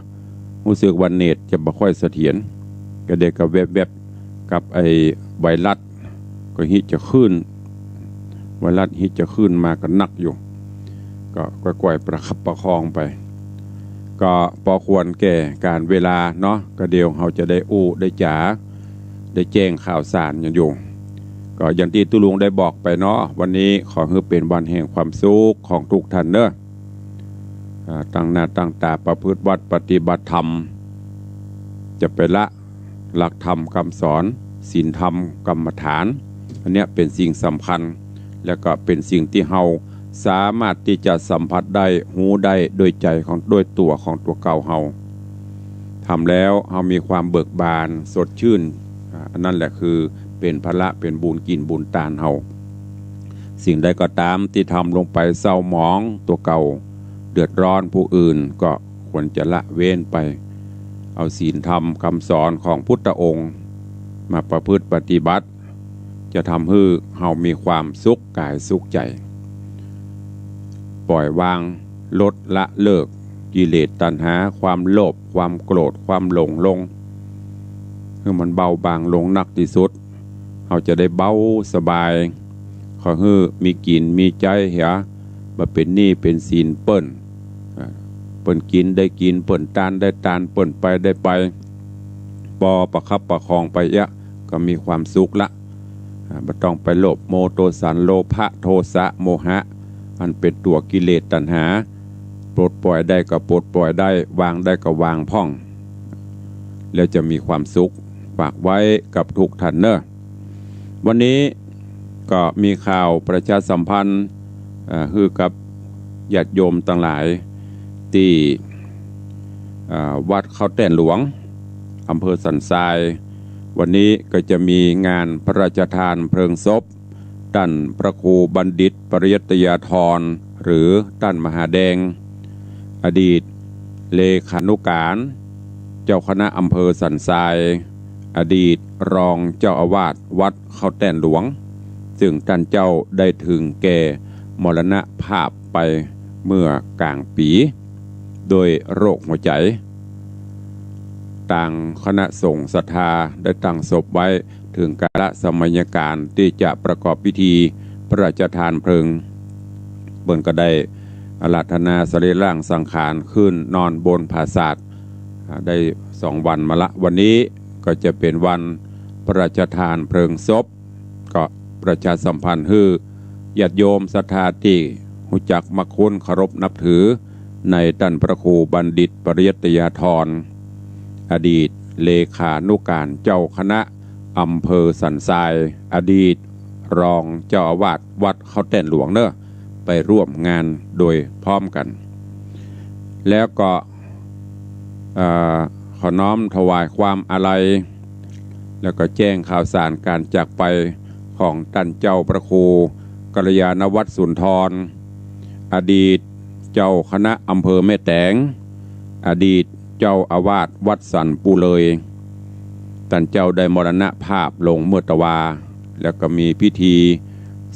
ฮู้สึกว่าเน็ตจะบ่ค่อยเสถียร กระเดะกระแวบๆ กับไอ้ไวรัส ก็ฮิจะขึ้น ไวรัสฮิจะขึ้นมากั๋นนักอยู่ ก็ก้อยๆ ประคับประคองไป ก็ปอควรแก่ก๋าลเวลาเนาะ ก็เดี๋ยวเฮาจะได้อู้ได้จ๋า ได้แจ้งข่าวสารกั๋นอยู่ ก็อย่างตี้ตุ๊ลุงได้บอกไปเนาะ วันนี้ขอหื้อเป๋นวันแห่งความสุขของทุกท่านเนาะ อ่า ตั้งหน้าตั้งต๋าประพฤติวัตรปฏิบัติธรรม จะไปละหลักธรรมกำสอน ศีลธรรมกรรมฐาน อันเนี้ยเป๋นสิ่งสำคัญ แล้วก็เป๋นสิ่งตี้เฮาสามารถตี้จะสัมผัสได้ ฮู้ได้ด้วยใจ๋ของ ด้วยตั๋วของตั๋วเก่าเฮา ทำแล้วเฮามีความเบิกบานสดชื่น อ่า อันนั้นแหละคือเป๋นผละ เป๋นบุญกิ๋นบุญตานเฮา สิ่งใดก็ต๋ามตี้ทำลงไปเศร้าหมองตั๋วเก่า เดือดร้อนผู้อื่น ก็ควรจะละเว้นไป เอาศีลธรรมกำสอนของพุทธองค์มาประพฤติปฏิบัติ จะทำหื้อเฮามีความสุขกายสุขใจ๋ ปล่อยวาง ลดละเลิก กิเลสตัณหา ความโลภ ความโกรธ ความหลงลง หื้อมันเบาบางลงนักตี้สุด เฮาจะได้เบาสบาย ขอหื้อมีกิ๋นมีใจ๊เหีย บ่เป๋นหนี้เป๋นสินเปิ้น อ่า เปิ้นกิ๋นได้กิ๋น เปิ้นตานได้ตาน เปิ้นไปได้ไป ปอประคับประคองไปเอี้ยะ ก็มีความสุขละ อ่า บ่ต้องไปโลภโมโทสัน โลภะโทสะโมหะ อันเป๋นตั๋วกิเลสตัณหา ปลดปล่อยได้ก็ปลดปล่อยได้ วางได้ก็วางพ่อง แล้วจะมีความสุข ฝากไว้กับทุกท่านเน่อ วันนี้ก็มีข่าวประชาสัมพันธ์ เอ่อ หื้อกับญาติโยมตังหลาย ตี้ เอ่อ วัดเข้าแต้นหลวง อำเภอสันทราย วันนี้ก็จะมีงานพระราชทานเพลิงศพ ต้านพระครูบัณฑิตปริยัตยาธร หรือต้านมหาแดง อดีตเลขานุการเจ้าคณะอำเภอสันทราย อดีตรองเจ้าอาวาสวัดเข้าแต้นหลวง ซึ่งต้านเจ้าได้ถึงแก่มรณภาพไปเมื่อกลางปี๋ โดยโรคหัวใจ๋ ตางคณะสงฆ์ศรัทธาได้ตั้งศพไว้ เถิงกาลสมัยการตี้จะประกอบพิธีพระราชทานเพลิง เปิ้นก็ได้อาราธนาสรีร่างสังขารขึ้นนอนบนผาสาท อ่า ได้สองวันมาละ วันนี้ก็จะเป๋นวันพระราชทานเพลิงศพ ก็ประชาสัมพันธ์หื้อญาติโยมศรัทธาตี้ฮู้จักมักคุ้นเคารพนับถือ ในต้านพระครูบัณฑิตปริยัตยาธร อดีตเลขานุการเจ้าคณะอำเภอสันทราย อดีตรองเจ้าอาวาสวัดเข้าแต้นหลวงเน่อ ไปร่วมงานโดยพร้อมกั๋น แล้วก็ เอ่อ ขอน้อมถวายความอาลัย แล้วก็แจ้งข่าวสารการจากไปของต้านเจ้าพระครูกัลยาณวัฒน์สุนทร อดีตเจ้าคณะอำเภอแม่แตง อดีตเจ้าอาวาสวัดสันปู่เลย ต้านเจ้าได้มรณภาพลงเมื่อตะวา แล้วก็มีพิธี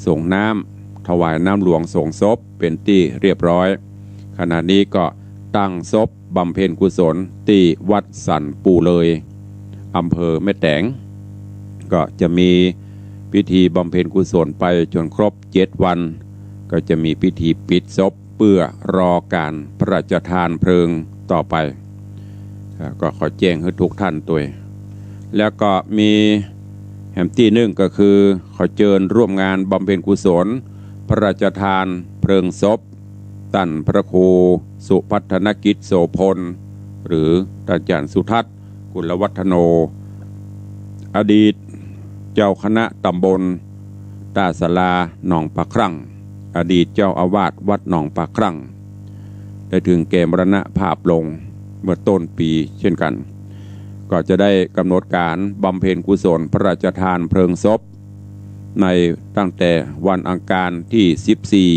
สรงน้ำ ถวายน้ำหลวงสรงศพเป๋นตี้เรียบร้อย ขณะนี้ก็ตั้งศพบำเพ็ญกุศลตี้วัดสันปู่เลย อำเภอแม่แตง ก็จะมีพิธีบำเพ็ญกุศลไปจ๋นครบเจ็ดวัน ก็จะมีพิธีปิดศพเปื้อรอก๋านพระราชทานเพลิงต่อไป อ่า ก็ขอแจ้งหื้อทุกท่านตวย แล้วก็มีแหมตี้นึ่งก็คือ ขอเจิญร่วมงานบำเพ็ญกุศลพระราชทานเพลิงศพ ต้านพระครูสุพัฒนกิจโสพล หรือต้านอาจ๋ารย์สุทัศน์ กุลวัฒโน อดีตเจ้าคณะตำบลต้าสาราหนองปากครั่ง อดีตเจ้าอาวาสวัดหนองปากครั่ง ได้ถึงแก่มรณภาพลงเมื่อต้นปี๋เช่นกั๋น ก็จะได้กำหนดก๋านบำเพ็ญกุศลพระราชทานเพลิงศพ ในตั้งแต่วันอังคารตี้สิบสี่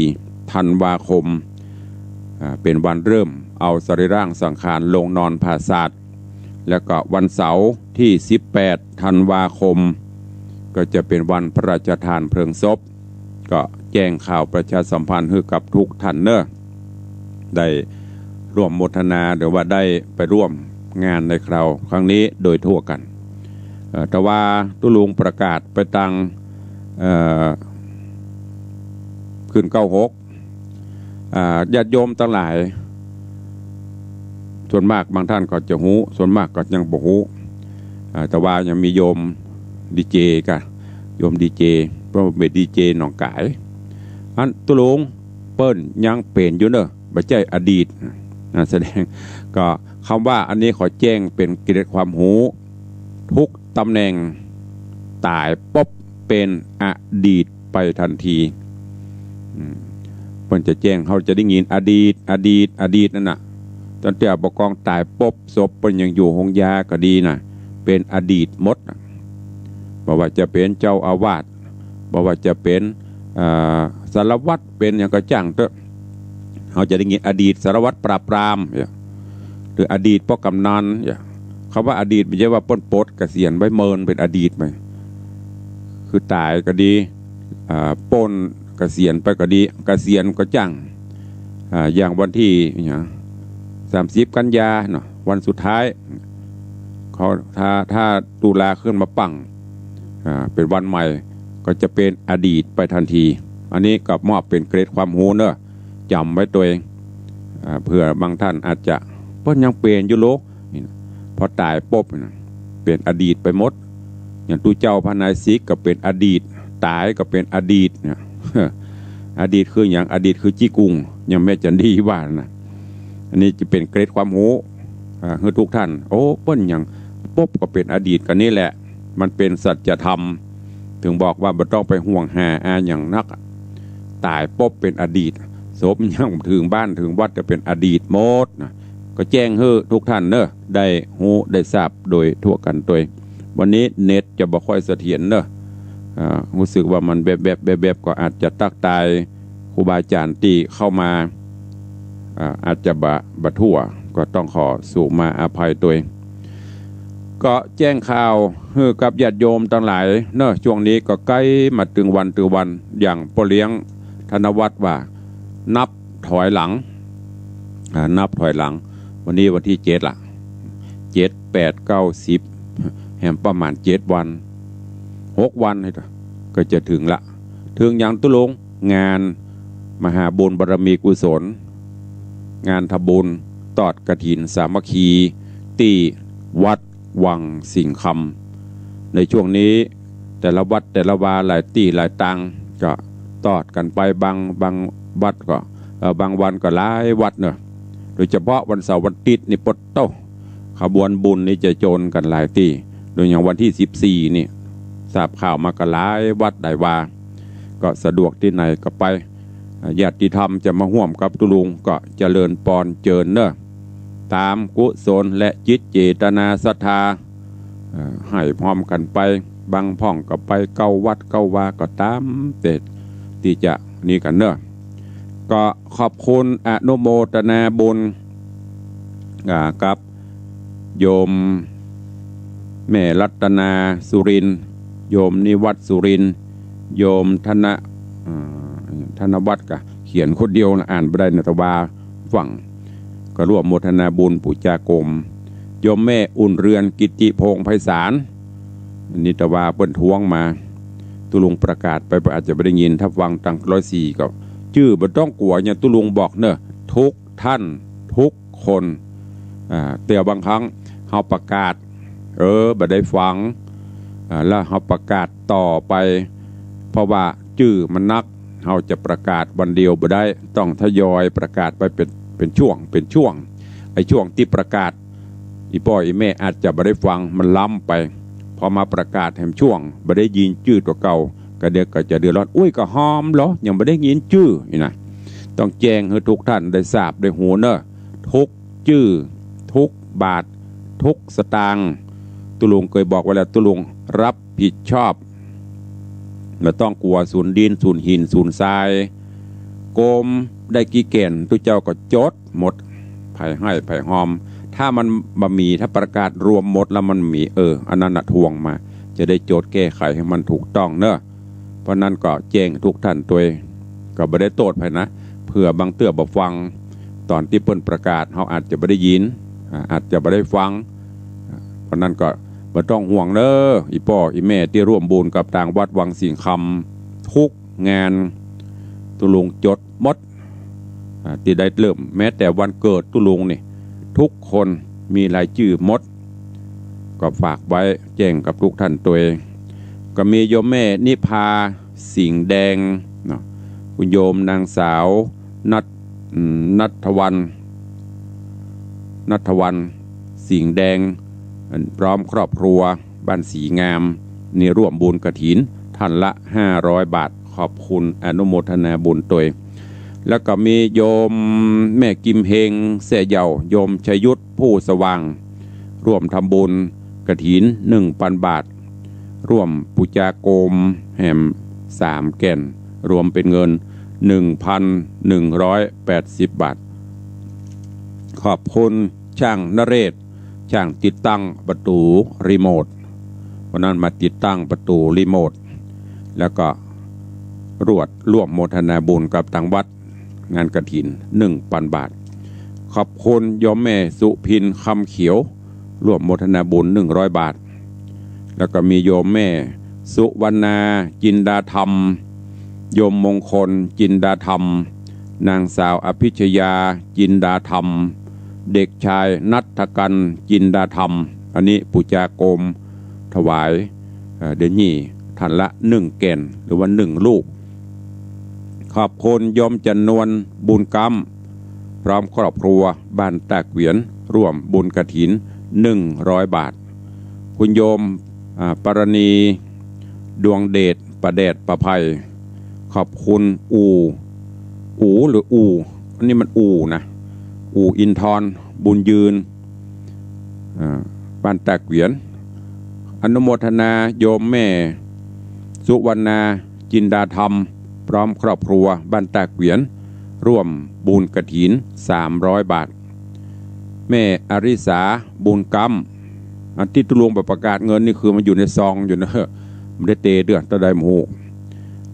ธันวาคม อ่า เป๋นวันเริ่มเอาสรีร่างสังขารลงนอนผาสาท แล้วก็วันเสาร์ตี้สิบแปดธันวาคม ก็จะเป๋นวันพระราชทานเพลิงศพ ก็แจ้งข่าวประชาสัมพันธ์หื้อกับทุกท่านเน่อ ได้ร่วมโมทนาหรือว่าได้ไปร่วมงานในคราวครั้งนี้โดยทั่วกั๋น เอ่อ แต่ว่าตุ๊ลุงประกาศไปตาง เอ่อ ขึ้นเก้าหก อ่า ญาติโยมตังหลาย ส่วนมากบางท่านก็จะฮู้ ส่วนมากก็ยังบ่ฮู้ อ่า แต่ว่ายังมีโยมดีเจก่ะ โยมดีเจ เปิ้นเป๋นดีเจหนองก๋าย อันตุ๊ลุงเปิ้นยังเป๋นอยู่เน่อ บ่ใจ้อดีต อ่า แสดง ก็กำว่าอันนี้ขอแจ้งเป๋นเกร็ดความฮู้ ทุกต๋ำแหน่งต๋ายปุ๊บเป๋นอดีตไปตันที อืม เปิ้นจะแจ้ง เฮาจะได้ยินอดีต อดีต อดีตนั่นน่ะ ตั้งแต่ผู้กองต๋ายปุ๊บ ศพเปิ้นยังอยู่โฮงยาก็ดีน่ะ เป๋นอดีตหมดน่ะ บ่ว่าจะเป๋นเจ้าอาวาส บ่ว่าจะเป๋น เอ่อ สารวัตร เป๋นหยังก็จ้างเต๊อะ เฮาจะได้ยินอดีตสารวัตรปราบปราม เนี่ย หรืออดีตป้อกำนัน เนี่ย กำว่าอดีตบ่ใจ้ว่าเปิ้นปลดเกษียณไว้เมินเป๋นอดีตไป คือต๋ายก็ดี อ่า เปิ้นเกษียณไปก็ดี เกษียณก็จ้าง อ่า อย่างวันตี้ เนี่ย สามสิบกันยาเนาะ วันสุดท้าย ข เพราะถ้า ถ้าตุลาขึ้นมาปัง อ่า เป๋นวันใหม่ ก็จะเป๋นอดีตไปตันที อันนี้ก็มอบเป๋นเกร็ดความฮู้เนาะ จ๋ำไว้ตวย อ่า เผื่อบางต้านอาจจะ เปิ้นยังเป๋นอยู่โล นี่นะ พอต๋ายปุ๊บนะ เป๋นอดีตไปหมด อย่างตุ๊เจ้าพระนายสิกก็เป๋นอดีต ต๋ายก็เป๋นอดีตเนี่ย อดีตคือหยัง อดีตคือจี้กุ่ง อย่างแม่จันดีว่านะ อันนี้จะเป๋นเกร็ดความฮู้ อ่า หื้อทุกท่าน โอ้ เปิ้นยังปุ๊บก็เป๋นอดีต ก็นี่แหละ มันเป๋นสัจธรรม เถิงบอกว่าบ่ต้องไปห่วงหาอาหยังนัก ต๋ายปุ๊บเป๋นอดีต ศพยังเถิงบ้านเถิงวัดจะเป๋นอดีตหมดนะ ก็แจ้งหื้อทุกท่านเนาะ ได้ฮู้ได้ทราบโดยทั่วกั๋นตวย วันนี้เน็ตจะบ่ค่อยเสถียรเนาะ อ่า ฮู้สึกว่ามันแวบๆ แวบๆ ก็อาจจะตั๊กตายครูบาอาจ๋ารย์ตี้เข้ามา อ่า อาจจะบ่ บ่ทั่ว ก็ต้องขอสูมาอภัยตวย ก็แจ้งข่าวหื้อกับญาติโยมตังหลายเนาะ ช่วงนี้ก็ใก้มาตึงวันตึงวัน อย่างป้อเลี้ยงธนวัฒน์ว่า นับถอยหลัง อ่า นับถอยหลัง วันนี้วันตี้เจ็ดละ เจ็ด แปด เก้า สิบ แหมประมาณเจ็ดวัน หกวันนี่ก็จะเถิงละ เถิงหยังตุ๊ลุง งานมหาบุญบารมีกุศล งานทำบุญตอดกฐินสามัคคีตี้วัดวังสิงห์คำ ในช่วงนี้แต่ละวัดแต่ละวาหลายตี้หลายตังก็ตอดกั๋นไป บาง บางวัดก็ เอ่อ บางวันก็หลายวัดเนาะ โดยเฉพาะวันเสาร์วันอาทิตย์นี่ปะโต๊ะ ขบวนบุญนี่จะโจรกั๋นหลายตี้ โดยอย่างวันตี้สิบสี่นี่ ทราบข่าวมาก็หลายวัดหลายวา ก็สะดวกตี้ไหนก็ไป อ่า ญาติธรรมจะมาฮ่วมกับตุ๊ลุงก็เจริญปอนเจิญเนาะ ต๋ามกุศลและจิตเจตนาศรัทธา เอ่อ หื้อพร้อมกั๋นไป บางพ่องก็ไปเก้าวัดเก้าวาก็ต๋ามเตะตี้จะนี่กั๋นเนาะ ก็ขอบคุณอนุโมทนาบุญ อ่า กับโยมแม่รัตนาสุรินทร์ โยมนิวัฒน์สุรินทร์ โยมธน อ่า ธนวัฒน์ ก็เขียนคนเดียวนะ อ่านบ่ได้นะ แต่ว่าฟั่ง ก็ร่วมโมทนาบุญปู๋จาโกม โยมแม่อุ่นเรือนกิตติพงษ์ไพศาล อันนี้แต่ว่าเปิ้นท้วงมา ตุ๊ลุงประกาศไป อาจจะบ่ได้ยิน ถ้าฟังตังร้อยสี่ก็ จื้อบ่ต้องกั๋ว อย่างตุ๊ลุงบอกเนาะ ทุกท่าน ทุกคน อ่า แต่บางครั้งเฮาประกาศ เออ บ่ได้ฟัง อ่า แล้วเฮาประกาศต่อไป เพราะว่าจื้อมันนัก เฮาจะประกาศวันเดียวบ่ได้ ต้องทยอยประกาศไปเป๋น เป๋นช่วง เป๋นช่วง ไอ้ช่วงตี้ประกาศ อี่ป้ออี่แม่อาจจะบ่ได้ฟัง มันล้ำไป พอมาประกาศแหมช่วง บ่ได้ยินจื้อตั๋วเก่า ก็เดี๋ยวก็จะเดือดร้อน อุ๊ย ก็หอมเหลอ ยังบ่ได้ยินจื้อ นี่นะ ต้องแจ้งหื้อทุกท่านได้ทราบได้ฮู้เนาะ ทุกจื้อ ทุกบาท ทุกสตางค์ ตุ๊ลุงเกยบอกไว้แล้ว ตุ๊ลุงรับผิดชอบ บ่ต้องกั๋วสูญดิน สูญหิน สูญทราย โกมได้กี่แก่น ตุ๊เจ้าก็จดหมด ใผหื้อใผหอม ถ้ามันบ่มี ถ้าประกาศรวมหมดแล้วมันมี เออ อันนั้นน่ะท้วงมา จะได้จดแก้ไขหื้อมันถูกต้องเนาะ เพราะนั้นก็แจ้งทุกท่านตวย ก็บ่ได้โต้ษใผนะ เผื่อบางเตื้อบ่ฟัง ต๋อนตี้เปิ้นประกาศ เฮาอาจจะบ่ได้ยิน อ่า อาจจะบ่ได้ฟัง อ่า เพราะนั้นก็บ่ต้องห่วงเนาะ อี่ป้ออี่แม่ตี้ร่วมบุญกับตางวัดวังสิงห์คำ ทุกงาน ตุ๊ลุงจดหมด อ่า ตี้ได้เริ่ม แม้แต่วันเกิดตุ๊ลุงนี่ ทุกคนมีรายจื้อหมด ก็ฝากไว้แจ้งกับทุกท่านตวย ก็มีโยมแม่นิพาสิงห์แดงเนาะ คุณโยมนางสาวนัท อืม ณัฐวรรณ ณัฐวรรณ สิงห์แดง พร้อมครอบครัว บ้านสีงาม นี่ร่วมบุญกฐิน ท่านละห้าร้อยบาท ขอบคุณอนุโมทนาบุญตวย แล้วก็มีโยมแม่กิมเฮงแซ่เหย่า โยมชยุทธผู้สว่าง ร่วมทำบุญกฐินหนึ่งปันบาท ร่วมปู๋จาโกมแหมสามแก่น รวมเป๋นเงินหนึ่งปันหนึ่งร้อยแปดสิบบาท ขอบคุณช่างนเรศ ช่างติดตั้งประตู๋รีโมท วันนั้นมาติดตั้งประตู๋รีโมท แล้วก็รวดร่วมโมทนาบุญกับตางวัด งานกฐินหนึ่งปันบาท ขอบคุณโยมแม่สุพินคำเขียว ร่วมโมทนาบุญหนึ่งร้อยบาท แล้วก็มีโยมแม่สุวรรณา จินดาธรรม โยมมงคล จินดาธรรม นางสาวอภิชยา จินดาธรรม เด็กชายณัฐกัญ จินดาธรรม อันนี้ปู๋จาโกมถวาย เอ่อ เดี๋ยวนี้ท่านละหนึ่งแก่น หรือว่าหนึ่งลูก ขอบคุณโยมจำนวนบุญกำ พร้อมครอบครัวบ้านตาเกวียน ร่วมบุญกฐินหนึ่งร้อยบาท คุณโยม อ่า ปรณี ดวงเดช ประแดดประไพ ขอบคุณอู่ อู่หรืออู่ อันนี้มันอู่นะ อู่อินทร บุญยืน อ่า บ้านตาเกวียน อนุโมทนาโยมแม่สุวรรณา จินดาธรรม พร้อมครอบครัวบ้านตาเกวียน ร่วมบุญกฐินสามร้อยบาท แม่อริสา บุญกำ อันตี้ตุ๊ลุงไปประกาศเงินนี่คือมันอยู่ในซองอยู่นะ บ่ได้เตเตื้อ เต้าใดบ่ฮู้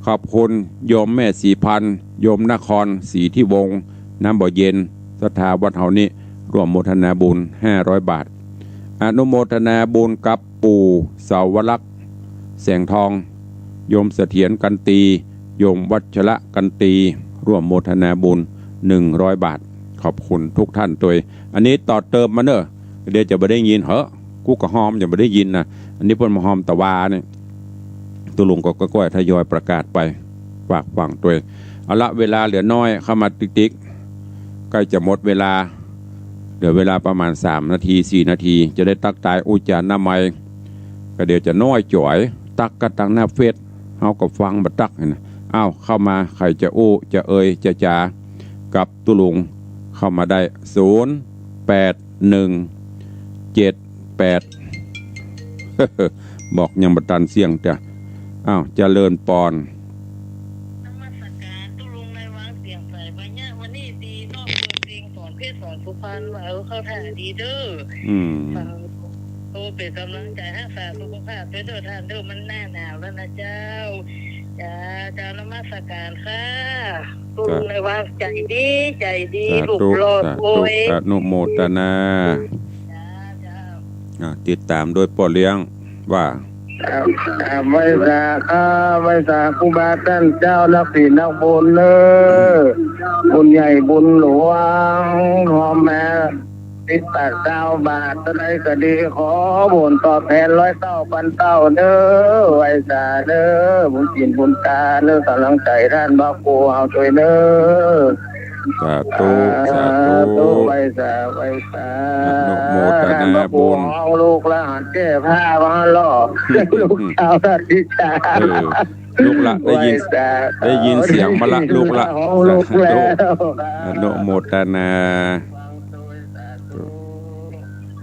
ขอบคุณโยมแม่ศรีพันธ์ โยมนคร ศรีทิวงศ์ น้ำบ่อเย็น ศรัทธาวัดเฮานี้ ร่วมโมทนาบุญห้าร้อยบาท อนุโมทนาบุญกับปู่เสาวลักษณ์ แสงทอง โยมเสถียรกันตี โยมวัชระกันตี ร่วมโมทนาบุญหนึ่งร้อยบาท ขอบคุณทุกท่านตวย อันนี้ต่อเติมมาเนอะ เดี๋ยวจะบ่ได้ยิน เหอะ กูก็ฮอมจะบ่ได้ยินนะ อันนี้เปิ้นมาฮอมตะวานี่ ตุ๊ลุงก็ก้อยๆ ทยอยประกาศไป ฝากฟังตวย เอาละ เวลาเหลือน้อย เข้ามาติ๊กๆ ใกล้จะหมดเวลา เหลือเวลาประมาณสามนาที สี่นาที จะได้ตั๊กตายอุจจาระอนามัย ก็เดี๋ยวจะน้อยจ๋อย ตั๊กกั๋นตังหน้าเฟซ เฮาก็ฟังบ่ตั๊กหั้นนะ อ้าว เข้ามา ใผจะอู้ จะเอ่ย จะจ๋า กับตุ๊ลุง เข้ามาได้ ศูนย์แปดหนึ่งเจ็ดแปด บอกยังบ่ตันเสี้ยงเตื้อ อ้าว เจริญปอน นมัสการตุ๊ลุงในวังเสียงใส วันเนี้ย วันนี้ดีนอกเมืองจริง สอนเพชรสอนสุพรรณ ว่า เออ เข้าท่าดีเด้อ อืม ฟัง โอ้ เป๋นก๋ำลังใจ๋ ฮักษาสุขภาพตวยเด้อท่านเด้อ มันหน้าหนาวแล้วนะเจ้า จ้า เจ้า นมัสการค่ะ ตุ๊ลุงในวังใจ๋ดี ใจ๋ดี สาธุ ลูกหล่อ สาธุ โอ้ย อนุโมทนา จ้า เจ้า อ่า ติดต๋ามโดยป้อเลี้ยง ว่า อ่า ไหว้สา ข้าไหว้สาครูบาต้านเจ้า นักศีลนักบุญเน้อ บุญใหญ่บุญหลวง ฮอมแม่ สิบบาท ซาวบาท เต้าใดก็ดี ขอผลตอบแทนร้อยเต้าพันเต้าเน้อ ไหว้สาเน้อ บุญศีลบุญตาเน้อ ก๋ำลังใจ๋ต้านบ่าครูเฮาตวยเน้อ สาธุ สาธุ ไหว้สา ไหว้สา อนุโมทนาบุญ ต้านบ่าครูเฮา ลูกหลานแก้ผ้ามาหล่อ ลูกสาวอธิษฐาน เออ ลูกละ ได้ยิน ไหว้สา ได้ยินเสียงมาละ ลูกละ ลูกแล้ว สาธุ อนุโมทนา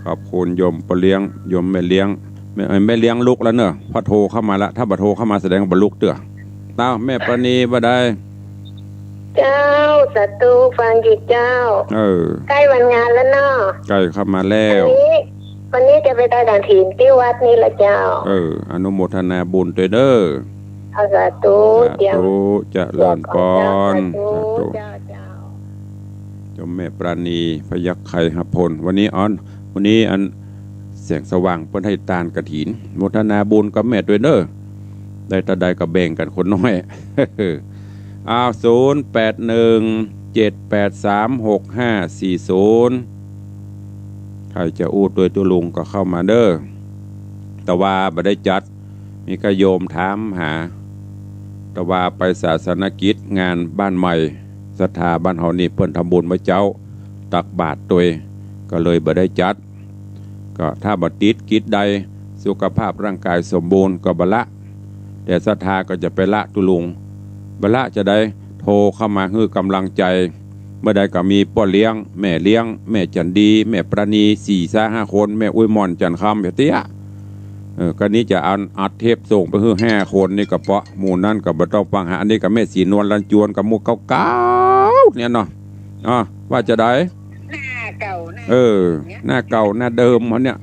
ขอบคุณโยมป้อเลี้ยง โยมแม่เลี้ยง แม่ แม่เลี้ยงลุกแล้วเนอะ เพราะโทรเข้ามาละ ถ้าบ่โทรเข้ามาแสดงว่าบ่ลุกเตื้อ อ้าว แม่ปราณีว่าใด เจ้า สาธุ ฟังอยู่เจ้า เออ ใก้วันงานแล้วเนาะ ใก้เข้ามาแล้ว วันนี้ วันนี้จะไปตอยกฐินตี้วัดนี่ละเจ้า เออ อนุโมทนาบุญตวยเน้อ เอา สาธุ สาธุ เจ้า เจริญปอน สาธุ สาธุ เจ้า เจ้า เจ้าแม่ปราณี พยัคฆ์ไคหพล วันนี้อัน วันนี้อันแสงสว่างเปิ้นหื้อตานกฐิน โมทนาบุญกับแม่ตวยเน้อ ได้เต้าใดก็แบ่งกั๋นคนน้อย อ้าว ศูนย์แปดหนึ่งเจ็ดแปดสามหกห้าสี่ศูนย์ ใผจะอู้ตวยตุ๊ลุงก็เข้ามาเน้อ ตะวาบ่ได้จัด มีก้าโยมถามหา ตะวาไปศาสนกิจงานบ้านใหม่ ศรัทธาบ้านเฮานี่เปิ้นทำบุญเมื่อเจ๊า ตักบาตรตวย ก็เลยบ่ได้จัด ก็ถ้าบ่ติดกิจใด สุขภาพร่างกายสมบูรณ์ก็บ่ละ แต่ศรัทธาก็จะไปละตุ๊ลุง บ่ละจะได้ โทรเข้ามาหื้อก๋ำลังใจ๋ เมื่อใดก็มีป้อเลี้ยง แม่เลี้ยง แม่จันดี แม่ปราณี สี่ซะห้าคน แม่อุ้ยหม่อน จันคำ เตี้ย เออ ก็นี่จะอันอัดเทปส่งไปหื้อห้าคนนี่ก็เปาะ หมู่นั้นก็บ่ต้องฟังหา อันนี้ก็แม่ศรีนวล ลันจวน กับหมู่เก่าๆ เนี่ยเนาะ อ่ะ ว่าจะได้ หน้าเก่าหน้า เออ เนี้ย หน้าเก่าหน้าเดิมมันเนี่ย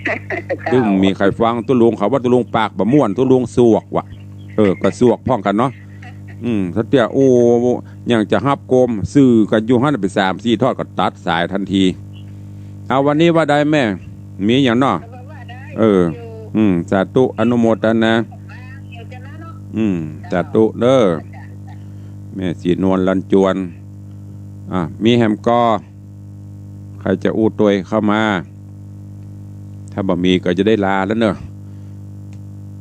เก่า ซึ่งมีใผฟังตุ๊ลุง เขาว่าตุ๊ลุงปากบ่ม่วน ตุ๊ลุงสวกว่ะ เออ ก็สวกพ่องกั๋นเนาะ อืม ถ้าเตี้ย โอ้ ยังจะฮับโกม ซื่อกั๋นอยู่หั้นไปสามสี่ทอดก็ตัดสายทันที เอา วันนี้ว่าใดแม่ มีอย่างเนาะ เออ อืม สาธุ อนุโมทนา อืม สาธุเด้อ แม่ศรีนวล ลันจวน อ่ะ มีแหมก่อ ใครจะอู้ตวยเข้ามา ถ้าบ่มีก็จะได้ลาแล้วเนอะ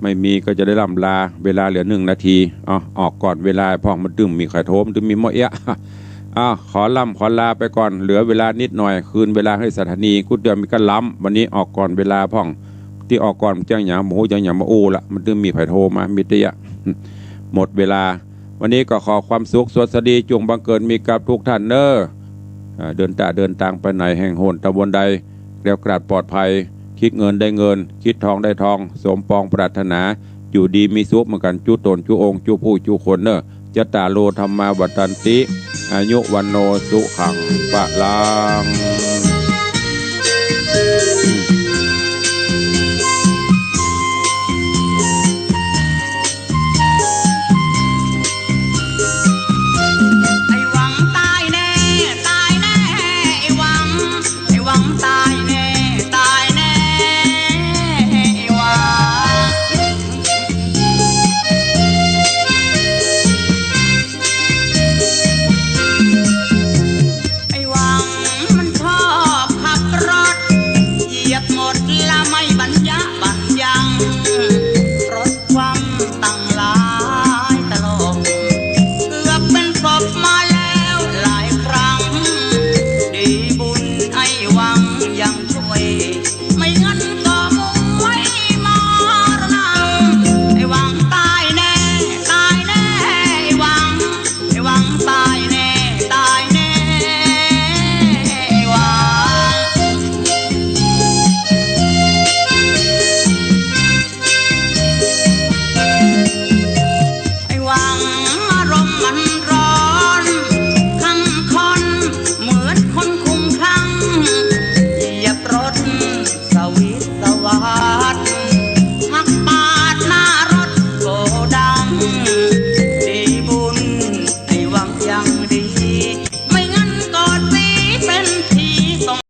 ไม่มีก็จะได้ล่ำลา เวลาเหลือหนึ่งนาที เอา ออกก่อนเวลาพ่อง มันตึงมีใผโทร มันตึงมีหม้อเอี้ยะ อ่ะ ขอล่ำขอลาไปก่อน เหลือเวลานิดหน่อย คืนเวลาหื้อสถานี กู้เตื้อมีก้าล้ำ วันนี้ออกก่อนเวลาพ่อง ตี้ออกก่อนมันจะหยัง บ่ฮู้จะหยังมาอู้ละ มันตึงมีใผโทรมา มีแต่เอี้ยะ หมดเวลา วันนี้ก็ขอความสุขสวัสดีจุ่งบังเกิดมีกับทุกท่านเน้อ อ่า เดินตาเดินตางไปไหนแห่งหนตำบลใด แคล้วคลาดปลอดภัย คิดเงินได้เงิน คิดทองได้ทอง สมปองปรารถนา อยู่ดีมีสุขเหมือนกัน จุตนจุองค์ จุผู้จุคนเน้อ จัตตาโร ธัมมา วัฑฒันติ อายุ วัณโณ สุขัง พลัง